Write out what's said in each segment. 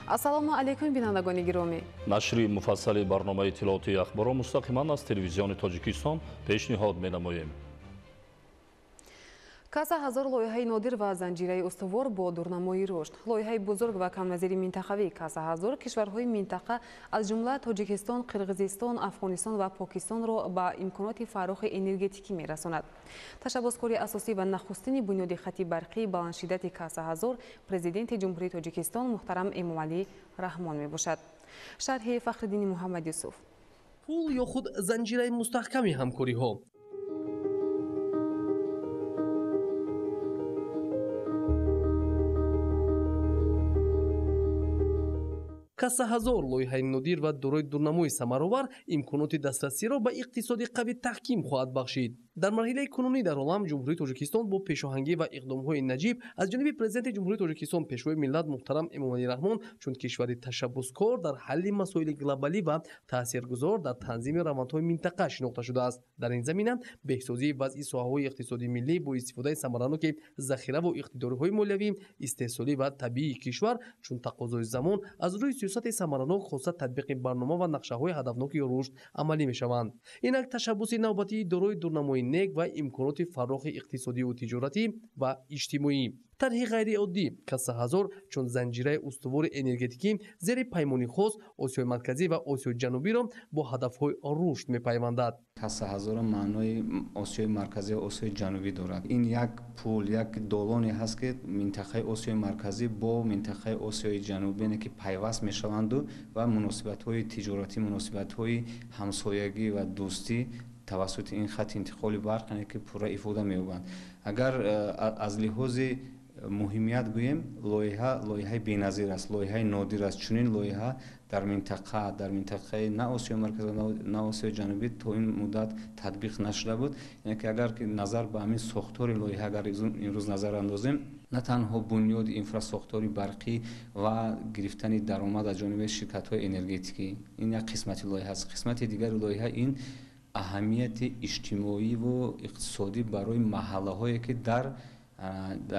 Ассалому алайкум, бинандагони гиромӣ. Нашри муфассали барномаи иттилоотии ахборро мустақиман аз телевизиони Тоҷикистон пешниҳод менамоем. Каса ҳазор лоиҳаи нодир ва занҷираи устувор бо дурнамои рушд. Лоиҳаи бузург ва камназири минтақавӣ Каса ҳазор кишварҳои минтақа аз ҷумла Тоҷикистон, Қирғизистон, Афғонистон ва Покистонро ба имконоти фарохи энергетикӣ мерасонад. Ташаббускори асосӣ ва нахустини бунёди хати барқии баландшиддати Каса ҳазор президенти Ҷумҳурии Тоҷикистон муҳтарам Эмомалӣ Раҳмон мебошад. Шарҳи Фахриддини Муҳаммад Юсуф. Пул ё худ занҷираи мустаҳками ҳамкориҳо. Каса ҳазор лоиҳаи нодир ва дорои дурнамои самаровар имконоти дастрасиро ба иқтисоди қавӣ таҳким хоҳад бахшид. Дар марҳилаи кунунӣ дар олам Ҷумҳурии Тоҷикистон бо пешоҳангӣ ва иқдомҳои наҷиб аз ҷониби президенти Ҷумҳурии Тоҷикистон пешвои миллат муҳтарам Эмомалӣ Раҳмон чун кишвари ташаббускор дар ҳалли масоили глобалӣ ва таъсиргузор дар танзими равандҳои минтақа шинохта шудааст. Дар ин замина беҳсозии вазъи соҳаҳои иқтисодии миллӣ бо истифодаи самараноки захираву иқтидориҳои молиявӣ, истеҳсолӣ ва табиии кишвар чун тақозои замон аз рӯи сиёсати самаранок хоса татбиқи барнома ва нақшаҳои ҳадафноки рушд амалӣ мешаванд. Инак ташаббуси навбатии дорои дурнамои нек ва имконоти фарохи иқтисодиву тиҷоратӣ ва иҷтимоӣ. Тарҳи ғайриоддӣ Каса ҳазор чун занҷираи устувори энергетикӣ зери паймони хос Осиёи Марказӣ ва Осиёи Ҷанубиро бо ҳадафҳои рушд мепайвандад. Каса ҳазорро маънои Осиёи Марказӣ ва Осиёи Ҷанубӣ дорад. Ин як пул, як долоне ҳаст, ки минтақаи Осиёи Марказӣ бо минтақаи Осиёи Ҷанубӣ яъне ки пайваст мешаванду ва муносибатҳои тиҷоратӣ, муносибатҳои ҳамсоягӣ ва дӯстӣ тавассути ин хати интиқоли барқ яъне ки пурра ифода меёбанд. Агар аз лиҳози муҳимият гӯем, лоиҳа лоиҳаи беназир аст, лоиҳаи нодир аст. Чунин лоиҳа дар минтақа, дар минтақаи на Осиёи Марказӣ, на Осиёи Ҷанубӣ то ин муддат татбиқ нашуда буд. Яъне ки агар ки назар ба ҳамин сохтори лоиҳа агар имрӯз назар андозем, на танҳо бунёди инфрасохтори барқӣ ва гирифтани даромад аз ҷониби ширкатҳои энергетикӣ, ин як қисмати лоиҳа аст. Қисмати дигари лоиҳа ин аҳамияти иҷтимоиву иқтисодӣ барои маҳаллаҳое ки дар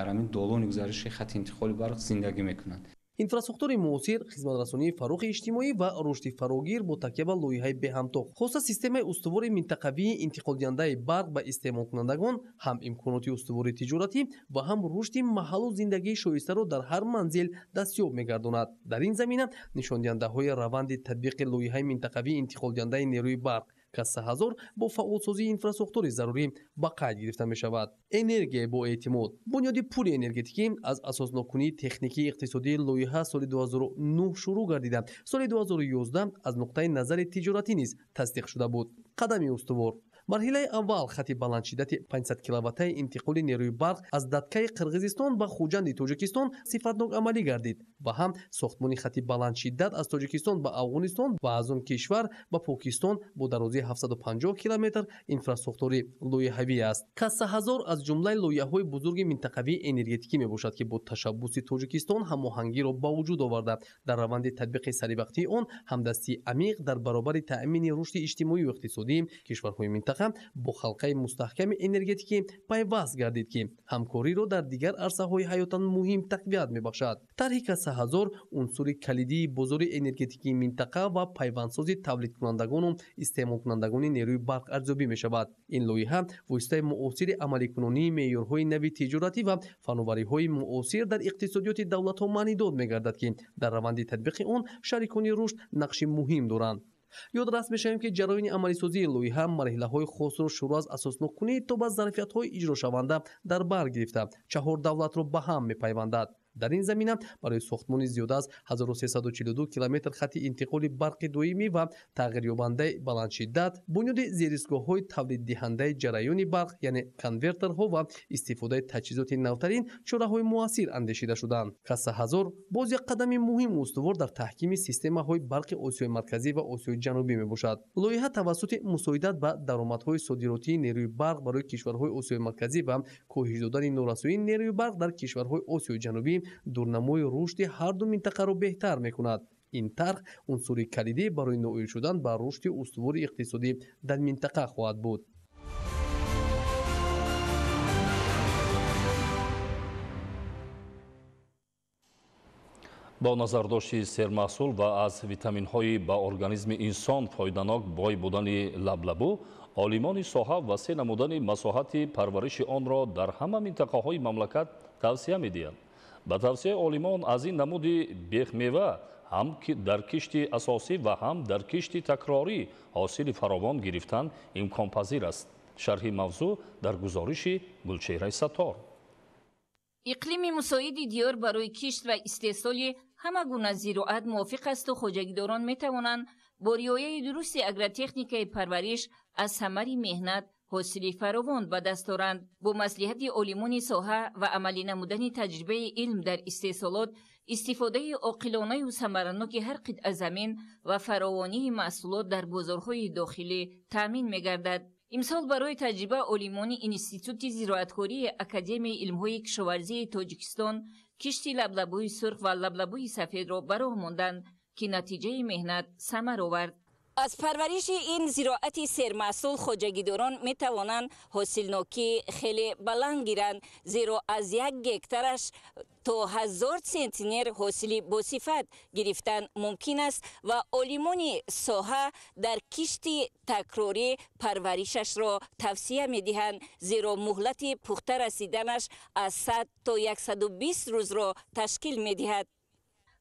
ҳамин долони гузариши хати интиқоли барқ зиндагӣ мекунанд. Инфрасохтори муосир, хизматрасонии фарохи иҷтимоӣ ва рушди фарогир бо такя ба лоиҳаи беҳамто, хоса системаи устувори минтақавии интиқолдиҳандаи барқ ба истеъмолкунандагон, ҳам имконоти устувори тиҷоратӣ ва ҳам рушди маҳаллу зиндагии шоистаро дар ҳар манзил дастёб мегардонад. Дар ин замина нишондиҳандаҳои раванди татбиқи лоиҳаи минтақавии интиқолдиҳандаи нерӯи барқ Каса ҳазор бо фаъолсозии инфрасохтори зарурӣ ба қайд гирифта мешавад. Энергия бо эътимод. Бунёди пули энергетикӣ аз асосноккунии техникии иқтисодии лоиҳа соли 2009 шурӯъ гардида, соли 2011 аз нуқтаи назари тиҷоратӣ низ тасдиқ шуда буд. Қадами устувор. Марҳилаи аввал хати баландшиддати 500 киловаттаи интиқоли нерӯи барқ аз Даткаи Қирғизистон ба Хуҷанди Тоҷикистон сифатнок амалӣ гардид ва ҳам сохтмони хати баландшиддат аз Тоҷикистон ба Афғонистон ва аз он кишвар ба Покистон бо дарозии 750 километр инфрасохтори лоиҳавӣ аст. Каса ҳазор аз ҷумлаи лоиҳаҳои бузурги минтақавии энергетикӣ мебошад, ки бо ташаббуси Тоҷикистон ҳамоҳангиро ба вуҷуд оварда, дар раванди татбиқи саривақтии он ҳамдастии амиқ дар баробари таъмини рушди иҷтимоию иқтисодии кишварҳои минтақа бо халқаи мустаҳками энергетикӣ пайваст гардид, ки ҳамкориро дар дигар арсаҳои ҳаётан муҳим тақвият мебахшад. Тарҳи Каса ҳазор унсури калидии бозори энергетикии минтақа ва пайвандсози тавлидкунандагону истеъмолкунандагони нерӯи барқ арзёбӣ мешавад. Ин лоиҳа воситаи муосири амаликунонии меъёрҳои нави тиҷоратӣ ва фановариҳои муосир дар иқтисодиёти давлатҳо маънидод мегардад, ки дар раванди татбиқи он шарикони рушд нақши муҳим доранд. Ёдрас мешавем, ки ҷараёни амалисозии лоиҳа марҳилаҳои хосро шурӯъ аз асосноккунӣ то ба зарфиятҳои иҷрошаванда дар бар гирифта, чаҳор давлатро ба ҳам мепайвандад. Дар ин замина барои сохтмони зиёда аз 1342 километр хати интиқоли барқи доимӣ ва тағйирёбандаи баландшиддат, бунёди зеристгоҳҳои тавлиддиҳандаи ҷараёни барқ, яъне конвертерҳо ва истифодаи таҷҳизоти навтарин чораҳои муассир андешида шуданд. Каса ҳазор боз як қадами муҳиму устувор дар таҳкими системаҳои барқи Осиёи Марказӣ ва Осиёи Ҷанубӣ мебошад. Лоиҳа тавассути мусоидат ба даромадҳои содиротии нерӯи барқ барои кишварҳои Осиёи Марказӣ ва коҳиш додани норасоии нерӯи барқ дар кишварҳои Осиёи Ҷанубӣ дурнамои рушди ҳарду минтақаро беҳтар мекунад. Ин тарҳ унсури калидӣ барои ноил шудан ба рушди устувори иқтисодӣ дар минтақа хоҳад буд. Бо назардошти сермаҳсул ва аз витаминҳои ба организми инсон фоиданок бой будани лаблабу, олимони соҳа васеъ намудани масоҳати парвариши онро дар ҳама минтақаҳои мамлакат тавсия медиҳанд. Ба тавсияи олимон, аз ин намуди бехмева ҳам дар кишти асосӣ ва ҳам дар кишти такрорӣ ҳосили фаровон гирифтан имконпазир аст. Шарҳи мавзӯъ дар гузориши Гулчеҳраи Саттор. Иқлими мусоиди диёр барои кишт ва истеҳсоли ҳама гуна зироат мувофиқ асту хоҷагидорон метавонанд бо риояи дурусти агротехникаи парвариш аз самари меҳнат ҳосили фаровон ба даст оранд. Бо маслиҳати олимони соҳа ва амалӣ намудани таҷрибаи илм дар истеҳсолот, истифодаи оқилонаю самараноки ҳар қитъа замин ва фаровонии маҳсулот дар бозорҳои дохилӣ таъмин мегардад. Имсол барои таҷриба олимони Институти зироаткории Академияи илмҳои кишоварзии Тоҷикистон кишти лаблабӯи сурх ва лаблабӯи сафедро ба роҳ монданд, ки натиҷаи меҳнат самар овард. Аз парвариши ин зироати сермаҳсул хоҷагидорон метавонанд ҳосилнокии хеле баланд гиранд, зеро аз як гектараш то 1000 центнер ҳосили босифат гирифтан мумкин аст ва олимони соҳа дар кишти такрорӣ парваришашро тавсия медиҳанд, зеро муҳлати пухта расиданаш аз 100 то 120 рӯзро ташкил медиҳад.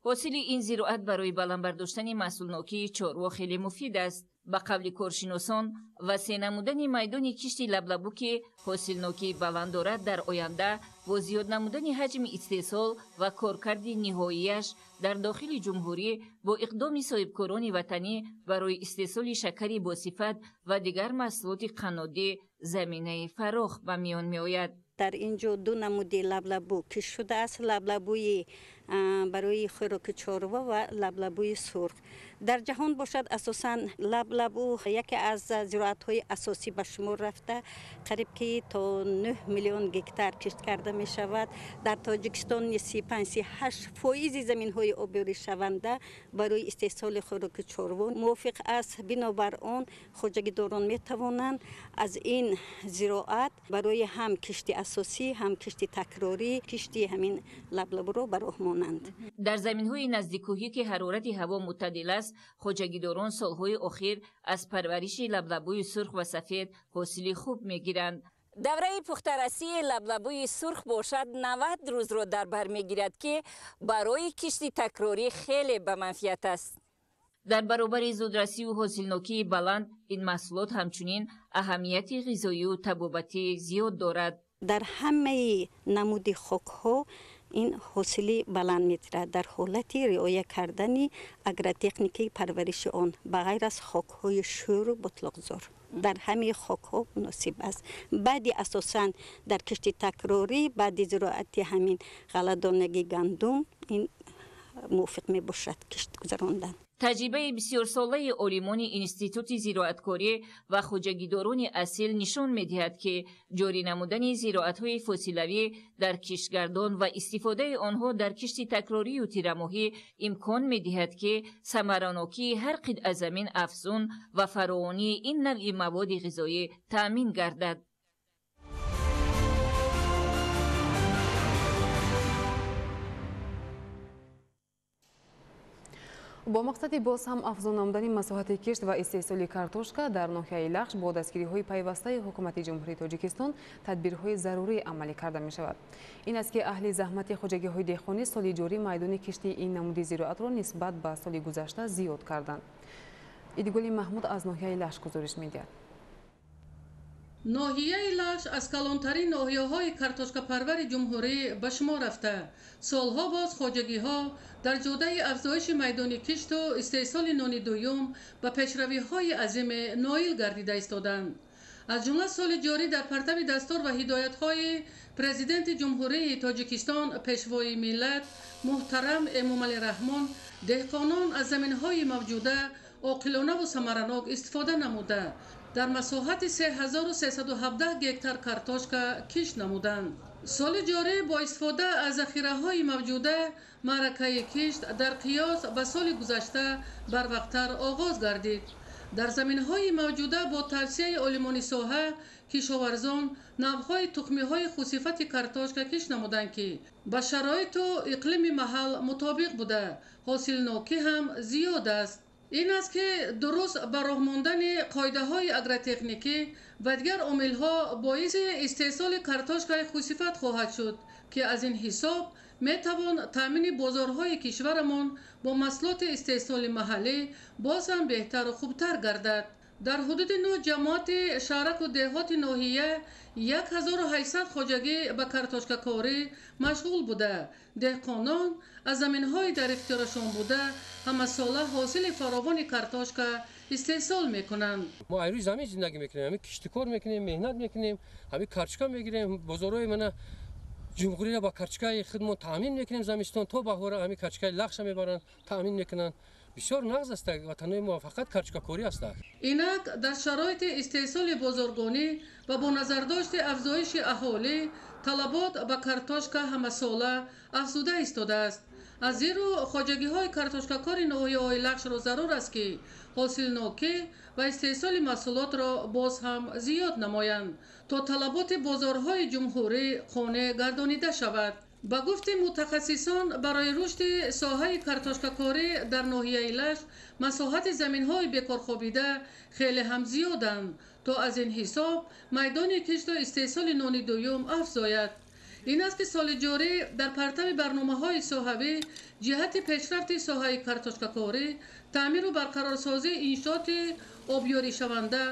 Ҳосили ин зироат барои баланд бардоштани маҳсулнокии чорво хеле муфид аст. Ба қавли коршиносон, васеъ намудани майдони кишти лаблабу, ки ҳосилнокии баланд дорад, дар оянда бо зиёд намудани ҳаҷми истеҳсол ва коркарди ниҳоияш дар дохили ҷумҳурӣ бо иқдоми соҳибкорони ватанӣ барои истеҳсоли шакари босифат ва дигар маҳсулоти қаннодӣ заминаи фарох ба миён меояд. Дар ин ҷо ду намуди лаблабу кишт шудааст: лаблабӯи барои хӯроки чорво ва лаблабӯи сурх. Дар ҷаҳон бошад, асосан лаблабу яке аз зироатҳои асосӣ ба шумор рафта, қариб ки то 9 миллион гектар кишт карда мешавад. Дар Тоҷикистон 35-38% заминҳои обёришаванда барои истеҳсоли хӯроки чорво мувофиқ аст. Бинобар он хоҷагидорон метавонанд аз ин зироат барои ҳам кишти асосӣ, ҳам кишти такрорӣ, кишти ҳамин лаблабуро ба роҳ монанд. Дар заминҳои наздиккӯҳӣ, ки ҳарорати ҳаво мӯътадил аст, хоҷагидорон солҳои охир аз парвариши лаблабӯи сурх ва сафед ҳосили хуб мегиранд. Давраи пухтарасии лаблабӯи сурх бошад 90 рӯзро дар бар мегирад, ки барои кишти такрорӣ хеле ба манфиат аст. Дар баробари зудрасию ҳосилнокии баланд, ин маҳсулот ҳамчунин аҳамияти ғизоию табобатӣ зиёд дорад. Дар ҳамаи намуди хокҳо ин ҳосили баланд метирад дар ҳолати риоя кардани агротехникаи парвариши он, ба ғайр аз хокҳои шӯру бутлоқзор. Дар ҳамаи хокҳо муносиб аст. Баъди асосан дар кишти такрорӣ, баъди зироати ҳамин ғалладонаги гандум ин мувофиқ мебошад кишт гузарондан. Таҷрибаи бисёрсолаи олимони Институти зироаткорӣ ва хоҷагидорони асил нишон медиҳад, ки ҷорӣ намудани зироатҳои фосилавӣ дар киштгардон ва истифодаи онҳо дар кишти такрорию тирамоҳӣ имкон медиҳад, ки самаранокии ҳар қитъа замин афзун ва фаровонии ин навъи маводи ғизоӣ таъмин гардад. Бо мақсади боз ҳам афзун намудани масоҳати кишт ва истеҳсоли картошка дар ноҳияи Лахш бо дастгириҳои пайвастаи ҳукумати Ҷумҳурии Тоҷикистон тадбирҳои зарурӣ амалӣ карда мешавад. Ин аст, ки аҳли заҳмати хоҷагиҳои деҳқонӣ соли ҷорӣ майдони кишти ин намуди зироатро нисбат ба соли гузашта зиёд карданд. Идигули Маҳмуд аз ноҳияи Лахш гузориш медиҳад. Ноҳияи Лахш аз калонтарин ноҳияҳои картошкапарвари ҷумҳурӣ ба шумор рафта, солҳо боз хоҷагиҳо дар ҷодаи афзоиши майдони кишту истеҳсоли нони дуюм ба пешравиҳои азиме ноил гардида истоданд. Аз ҷумла соли ҷорӣ дар партави дастур ва ҳидоятҳои Президенти Ҷумҳурии Тоҷикистон, Пешвои миллат муҳтарам Эмомалӣ Раҳмон, деҳқонон аз заминҳои мавҷуда оқилонаву самаранок истифода намуда, дар масоҳати 3317 гектар картошка кишт намуданд. Соли ҷорӣ бо истифода аз захираҳои мавҷуда маъракаи кишт дар қиёс ба соли гузашта барвақттар оғоз гардид. Дар заминҳои мавҷуда бо тавсияи олимони соҳа кишоварзон навъҳои тухмиҳои хусифати картошка кишт намуданд, ки ба шароиту иқлими маҳал мутобиқ буда, ҳосилнокӣ ҳам зиёд аст. Ин аст, ки дуруст ба роҳ мондани қоидаҳои агротехникӣ ва дигар омилҳо боиси истеҳсоли картошкаи хусифат хоҳад шуд, ки аз ин ҳисоб метавон таъмини бозорҳои кишварамон бо маҳсулоти истеҳсоли маҳаллӣ боз ҳам беҳтару хубтар гардад. Дар ҳудуди 9 ҷамоати шаҳраку деҳоти ноҳия 1800 хоҷагӣ ба картошкакорӣ машғул буда, деҳқонон аз заминҳои дар ихтиёрашон буда ҳамасола ҳосили фаровони картошка истеҳсол мекунанд. Мо аз рӯи замин зиндагӣ мекунем, ҳамин киштикор мекунем, меҳнат мекунем, ҳамин картошка мегирем, бозорҳои мана ҷумҳуриро ба картошкаи худмон таъмин мекунем. Замистон то баҳора ҳамин картошкаи лахша мебаранд, таъмин мекунанд. Бисёр нағз аст, ватанои мо фақат картошкакорӣ аст. Инак дар шароити истеҳсоли бозоргонӣ ва бо назардошти афзоиши аҳолӣ талабот ба картошка ҳамасола афзуда истодааст. Аз зеру хоҷагиҳои картошкакори ноҳияҳои Лахшро зарур аст, ки ҳосилнокӣ ва истеҳсоли маҳсулотро боз ҳам зиёд намоянд, то талаботи бозорҳои ҷумҳурӣ қонеъ гардонида шавад. Ба гуфти мутахассисон, барои рушди соҳаи картошкакорӣ дар ноҳияи Лахш масоҳати заминҳои бекорхобида хеле ҳам зиёданд, то аз ин ҳисоб майдони кишту истеҳсоли нони дуюм афзояд. Ин аст, ки соли ҷорӣ дар партави барномаҳои соҳавӣ ҷиҳати пешрафти соҳаи картошкакорӣ, таъмиру барқарорсозии иншооти обёришаванда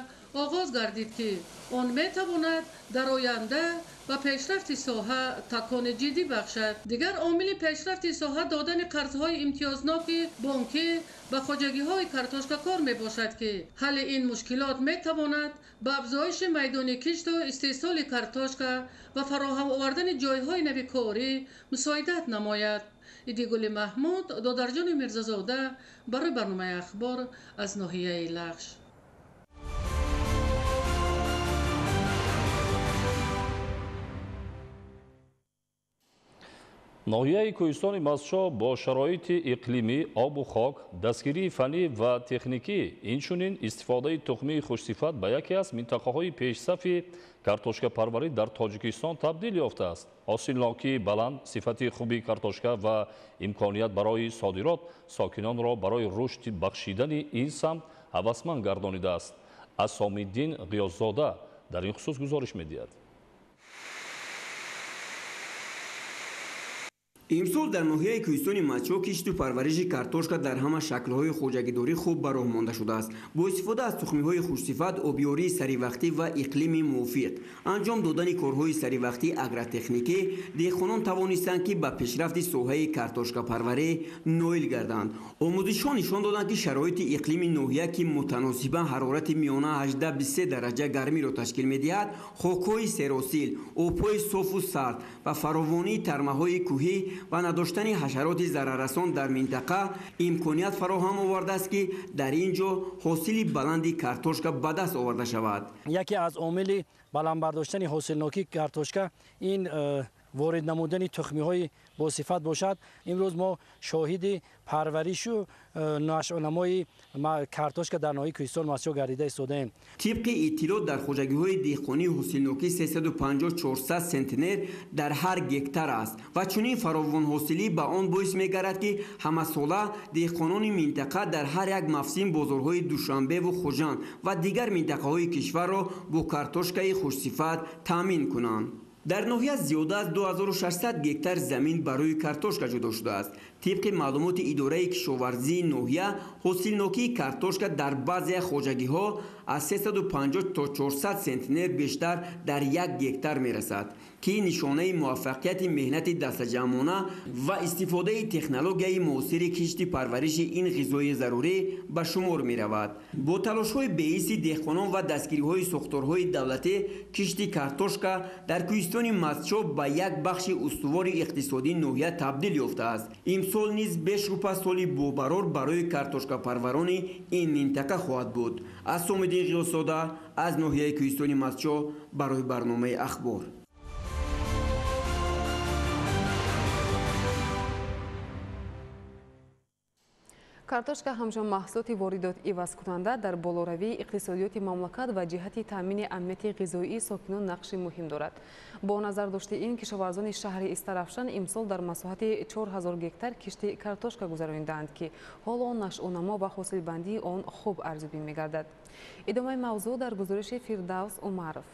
оғоз гардид, ки он метавонад дар оянда ба пешрафти соҳа такони ҷиддӣ бахшад. Дигар омили пешрафти соҳа додани қарзҳои имтиёзноки бонкӣ ба хоҷагиҳои картошкакор мебошад, ки ҳалли ин мушкилот метавонад ба афзоиши майдони кишту истеҳсоли картошка ва фароҳам овардани ҷойҳои нави корӣ мусоидат намояд. Идигули Маҳмуд, Додарҷони Мирзозода барои барномаи Ахбор аз ноҳияи Лахш. Ноҳияи Кӯҳистони Мастчоҳ бо шароити иқлимӣ, обу хок, дастгирии фаннӣ ва техникӣ, инчунин истифодаи тухмии хушсифат ба яке аз минтақаҳои пешсафи картошкапарварӣ дар Тоҷикистон табдил ёфтааст. Ҳосилнокии баланд, сифати хуби картошка ва имконият барои содирот сокинонро барои рушд бахшидани ин самт ҳавасманд гардонидааст. Асомиддин Ғиёсзода дар ин хусус гузориш медиҳад. Имсол дар ноҳияи Кӯҳистони Мастчоҳ кишту парвариши картошка дар ҳама шаклҳои хоҷагидорӣ хуб ба роҳ монда шудааст. Бо истифода аз тухмиҳои хушсифат, обёрии саривақтӣ ва иқлими мувофиқ, анҷом додани корҳои саривақтии агротехникӣ, деҳқонон тавонистанд, ки ба пешрафти соҳаи картошкапарварӣ ноил гарданд. Омӯзишҳо нишон доданд, ки шароити иқлими ноҳия, ки мутаносибан ҳарорати миёна 18-23 дараҷа гармиро ташкил медиҳад, хокҳои серосил, обҳои софу сард ва фаровонии тармаҳои кӯҳӣ ва надоштани ҳашароти зараррасон дар минтақа имконият фароҳам овардааст, ки дар ин ҷо ҳосили баланди картошка ба даст оварда шавад. Яке аз омили баланд бардоштани ҳосилнокии картошка ин ворид намудани тухмиҳои босифат бошад. Имрӯз мо шоҳиди парваришу нашъунамои картошка дар ноҳияи Кӯҳистони Мастчоҳ гардида истодаем. Тибқи иттилоъ дар хоҷагиҳои деҳқонӣ ҳосилнокӣ 350-400 сентнер дар ҳар гектар аст ва чунин фаровонҳосилӣ ба он боис мегардад, ки ҳамасола деҳқонони минтақа дар ҳар як мавсим бозорҳои Душанбеву Хуҷанд ва дигар минтақаҳои кишварро бо картошкаи хушсифат таъмин кунанд. Дар ноҳия зиёда аз 2600 гектар замин барои картошка ҷудо шудааст. Тибқи маълумоти идораи кишоварзии ноҳия, ҳосилнокии картошка дар баъзе хоҷагиҳо аз 350 то 400 сентнер бештар дар як гектар мерасад, ки нишонаи муваффақияти меҳнати дастаҷамъона ва истифодаи технологияи муосири кишти парвариши ин ғизои зарурӣ ба шумор меравад. Бо талошҳои беҳисси деҳқонон ва дастгириҳои сохторҳои давлатӣ, кишти картошка дар Кӯҳистони Мастчоҳ ба як бахши устувори иқтисодии ноҳия табдил ёфтааст. Имсол низ бешубҳа соли бобарор барои картошкапарварони ин минтақа хоҳад буд. Асомиддин Ғиёсзода аз ноҳияи Кӯҳистони Мастчоҳ барои барномаи Ахбор. Картошка ҳамчун маҳсулоти воридот ивазкунанда дар болоравии иқтисодиёти мамлакат ва ҷиҳати таъмини амнияти ғизоии сокинон нақши муҳим дорад. Бо назардошти ин, кишоварзони шаҳри Истаравшан имсол дар масоҳати 4000 гектар кишти картошка гузаронидаанд, ки ҳоло нашъунамо ва ҳосилбандии он хуб арзёбӣ мегардад. Идомаи мавзӯъ дар гузориши Фирдавс Умаров.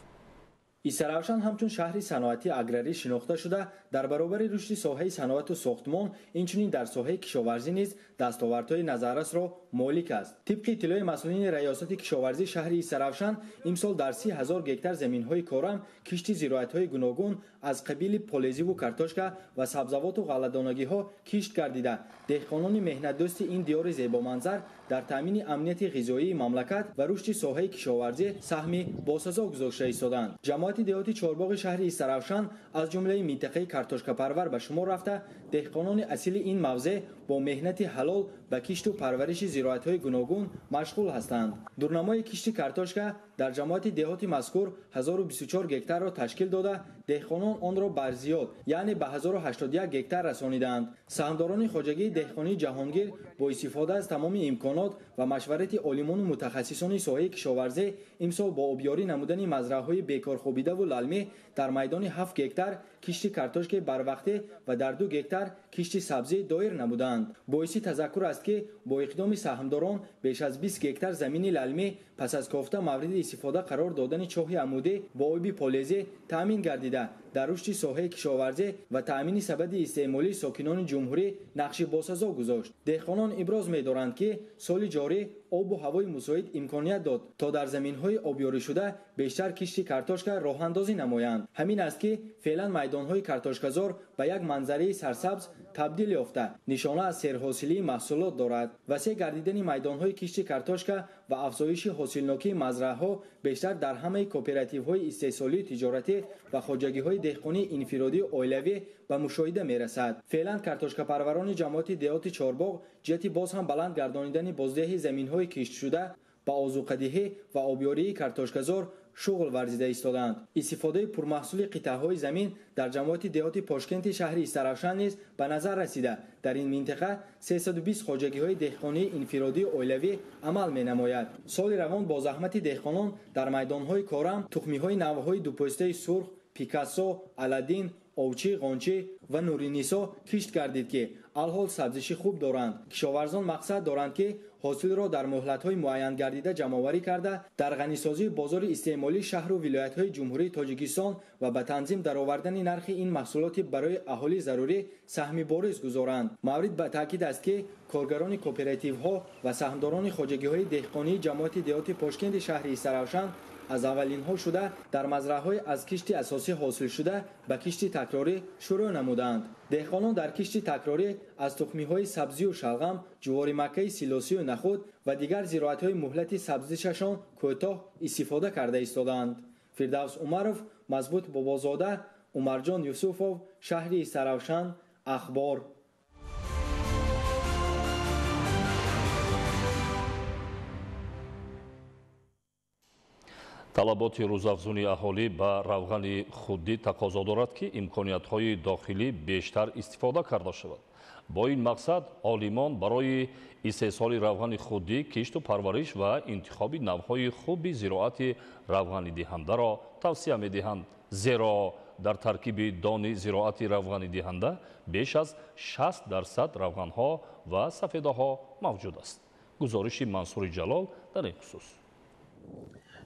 Истаравшан ҳамчун шаҳри саноатии аграрӣ шинохта шуда, дар баробари рушди соҳаи саноату сохтмон, инчунин дар соҳаи кишоварзӣ низ дастовардҳои назаррасро молик аст. Тибқи иттилои масъулини раёсати кишоварзии шаҳри Истаравшан, имсол дар 30 000 гектар заминҳои корам кишти зироатҳои гуногун аз қабили полезиву картошка ва сабзавоту ғалладонагиҳо кишт гардида, деҳқонони меҳнатдӯсти ин диёри зебоманзар дар таъмини амнияти ғизоии мамлакат ва рушди соҳаи кишоварзӣ саҳми босазо гузошта истодаанд. Ҷамоати деҳоти Чорбоғи шаҳри Истаравшан аз ҷумлаи минтақаи картошкапарвар ба шумор рафта, деҳқонони асили ин мавзеъ бо меҳнати ҳалол ба кишту парвариши зироатҳои гуногун машғул ҳастанд. Дурнамои кишти картошка дар ҷамоати деҳоти мазкур 1024 гектарро ташкил дода, деҳқонон онро бар зиёд, яъне ба 1081 гектар расонидаанд. Саҳмдорони хоҷагии деҳқонии Ҷаҳонгир бо истифода аз тамоми имконот ва машварати олимону мутахассисони соҳаи кишоварзӣ имсол бо обёрӣ намудани мазраъҳои бекорхобидаву лалмӣ дар майдони 7 гектар кишти картошкаи барвақтӣ ва дар 2 гектар кишти сабзӣ доир намуданд. Боиси тазаккур аст, ки бо иқдоми саҳмдорон беш аз 20 гектар замини лалмӣ пас аз кофта мавриди истифода қарор додани чоҳи амудӣ бо оби полезӣ таъмин гардида, дар рушди соҳаи кишоварзӣ ва таъмини сабади истеъмолии сокинони ҷумҳурӣ нақши босазо гузошт. Деҳқонон иброз медоранд, ки соли ҷорӣ обу ҳавои мусоид имконият дод, то дар заминҳои обёришуда бештар кишти картошка роҳандозӣ намоянд. Ҳамин аст, ки феълан майдонҳои картошказор ба як манзараи сарсабз табдил ёфта, нишона аз серҳосилии маҳсулот дорад. Васеъ гардидани майдонҳои кишти картошка ва афзоиши ҳосилнокии мазраъҳо бештар дар ҳамаи кооперативҳои истеҳсолию тиҷоратӣ ва хоҷагиҳои деҳқонии инфиродию оилавӣ ба мушоҳида мерасад. Феълан картошкапарварони ҷамоати деҳоти Чорбоғ ҷиҳати боз ҳам баланд гардонидани боздиҳи заминҳои киштшуда ба озуқадиҳӣ ва обёрии картошказор шуғл варзида истодаанд. Истифодаи пурмаҳсули қитъаҳои замин дар ҷамоати деҳоти Пошкенти шаҳри Истаравшан низ ба назар расида, дар ин минтақа 320 хоҷагиҳои деҳқонии инфиродию оилавӣ амал менамояд. Соли равон бо заҳмати деҳқонон дар майдонҳои корам тухмиҳои навъҳои дупӯстаи сурх, Пикассо, Аладдин, Овчӣ, Ғончӣ ва Нуринисо кишт гардид, ки алҳол сабзиши хуб доранд. Кишоварзон мақсад доранд, ки ҳосилро дар муҳлатҳои муайянгардида ҷамъоварӣ карда, дар ғанисозии бозори истеъмолии шаҳру вилоятҳои Ҷумҳурии Тоҷикистон ва ба танзим даровардани нархи ин маҳсулоти барои аҳолӣ зарурӣ саҳми бориз гузоранд. Маврид ба таъкид аст, ки коргарони кооперативҳо ва саҳмдорони хоҷагиҳои деҳқонии ҷамоати деҳоти Пошкенти шаҳри Истаравшан аз аввалинҳо шуда дар мазраъҳои аз кишти асосӣ ҳосилшуда ба кишти такрорӣ шурӯъ намуданд. Деҳқонон дар кишти такрорӣ аз тухмиҳои сабзию шалғам, ҷуворимаккаи силосию нахуд ва дигар зироатҳои муҳлати сабзишашон кӯтоҳ истифода карда истодаанд. Фирдавс Умаров, Мазбут Бобозода, Умарҷон Юсуфов, шаҳри Истаравшан, Ахбор. Талаботи рӯзафзуни аҳолӣ ба равғани худдӣ тақозо дорад, ки имкониятҳои дохилӣ бештар истифода карда шавад. Бо ин мақсад олимон барои истеҳсоли равғани худдӣ, кишту парвариш ва интихоби навъҳои хуби зироати равғанидиҳандаро тавсия медиҳанд, зеро дар таркиби дони зироати равғанидиҳанда беш аз 60% равғанҳо ва сафедаҳо мавҷуд аст. Гузориши Мансури Ҷалол дар ин хусус.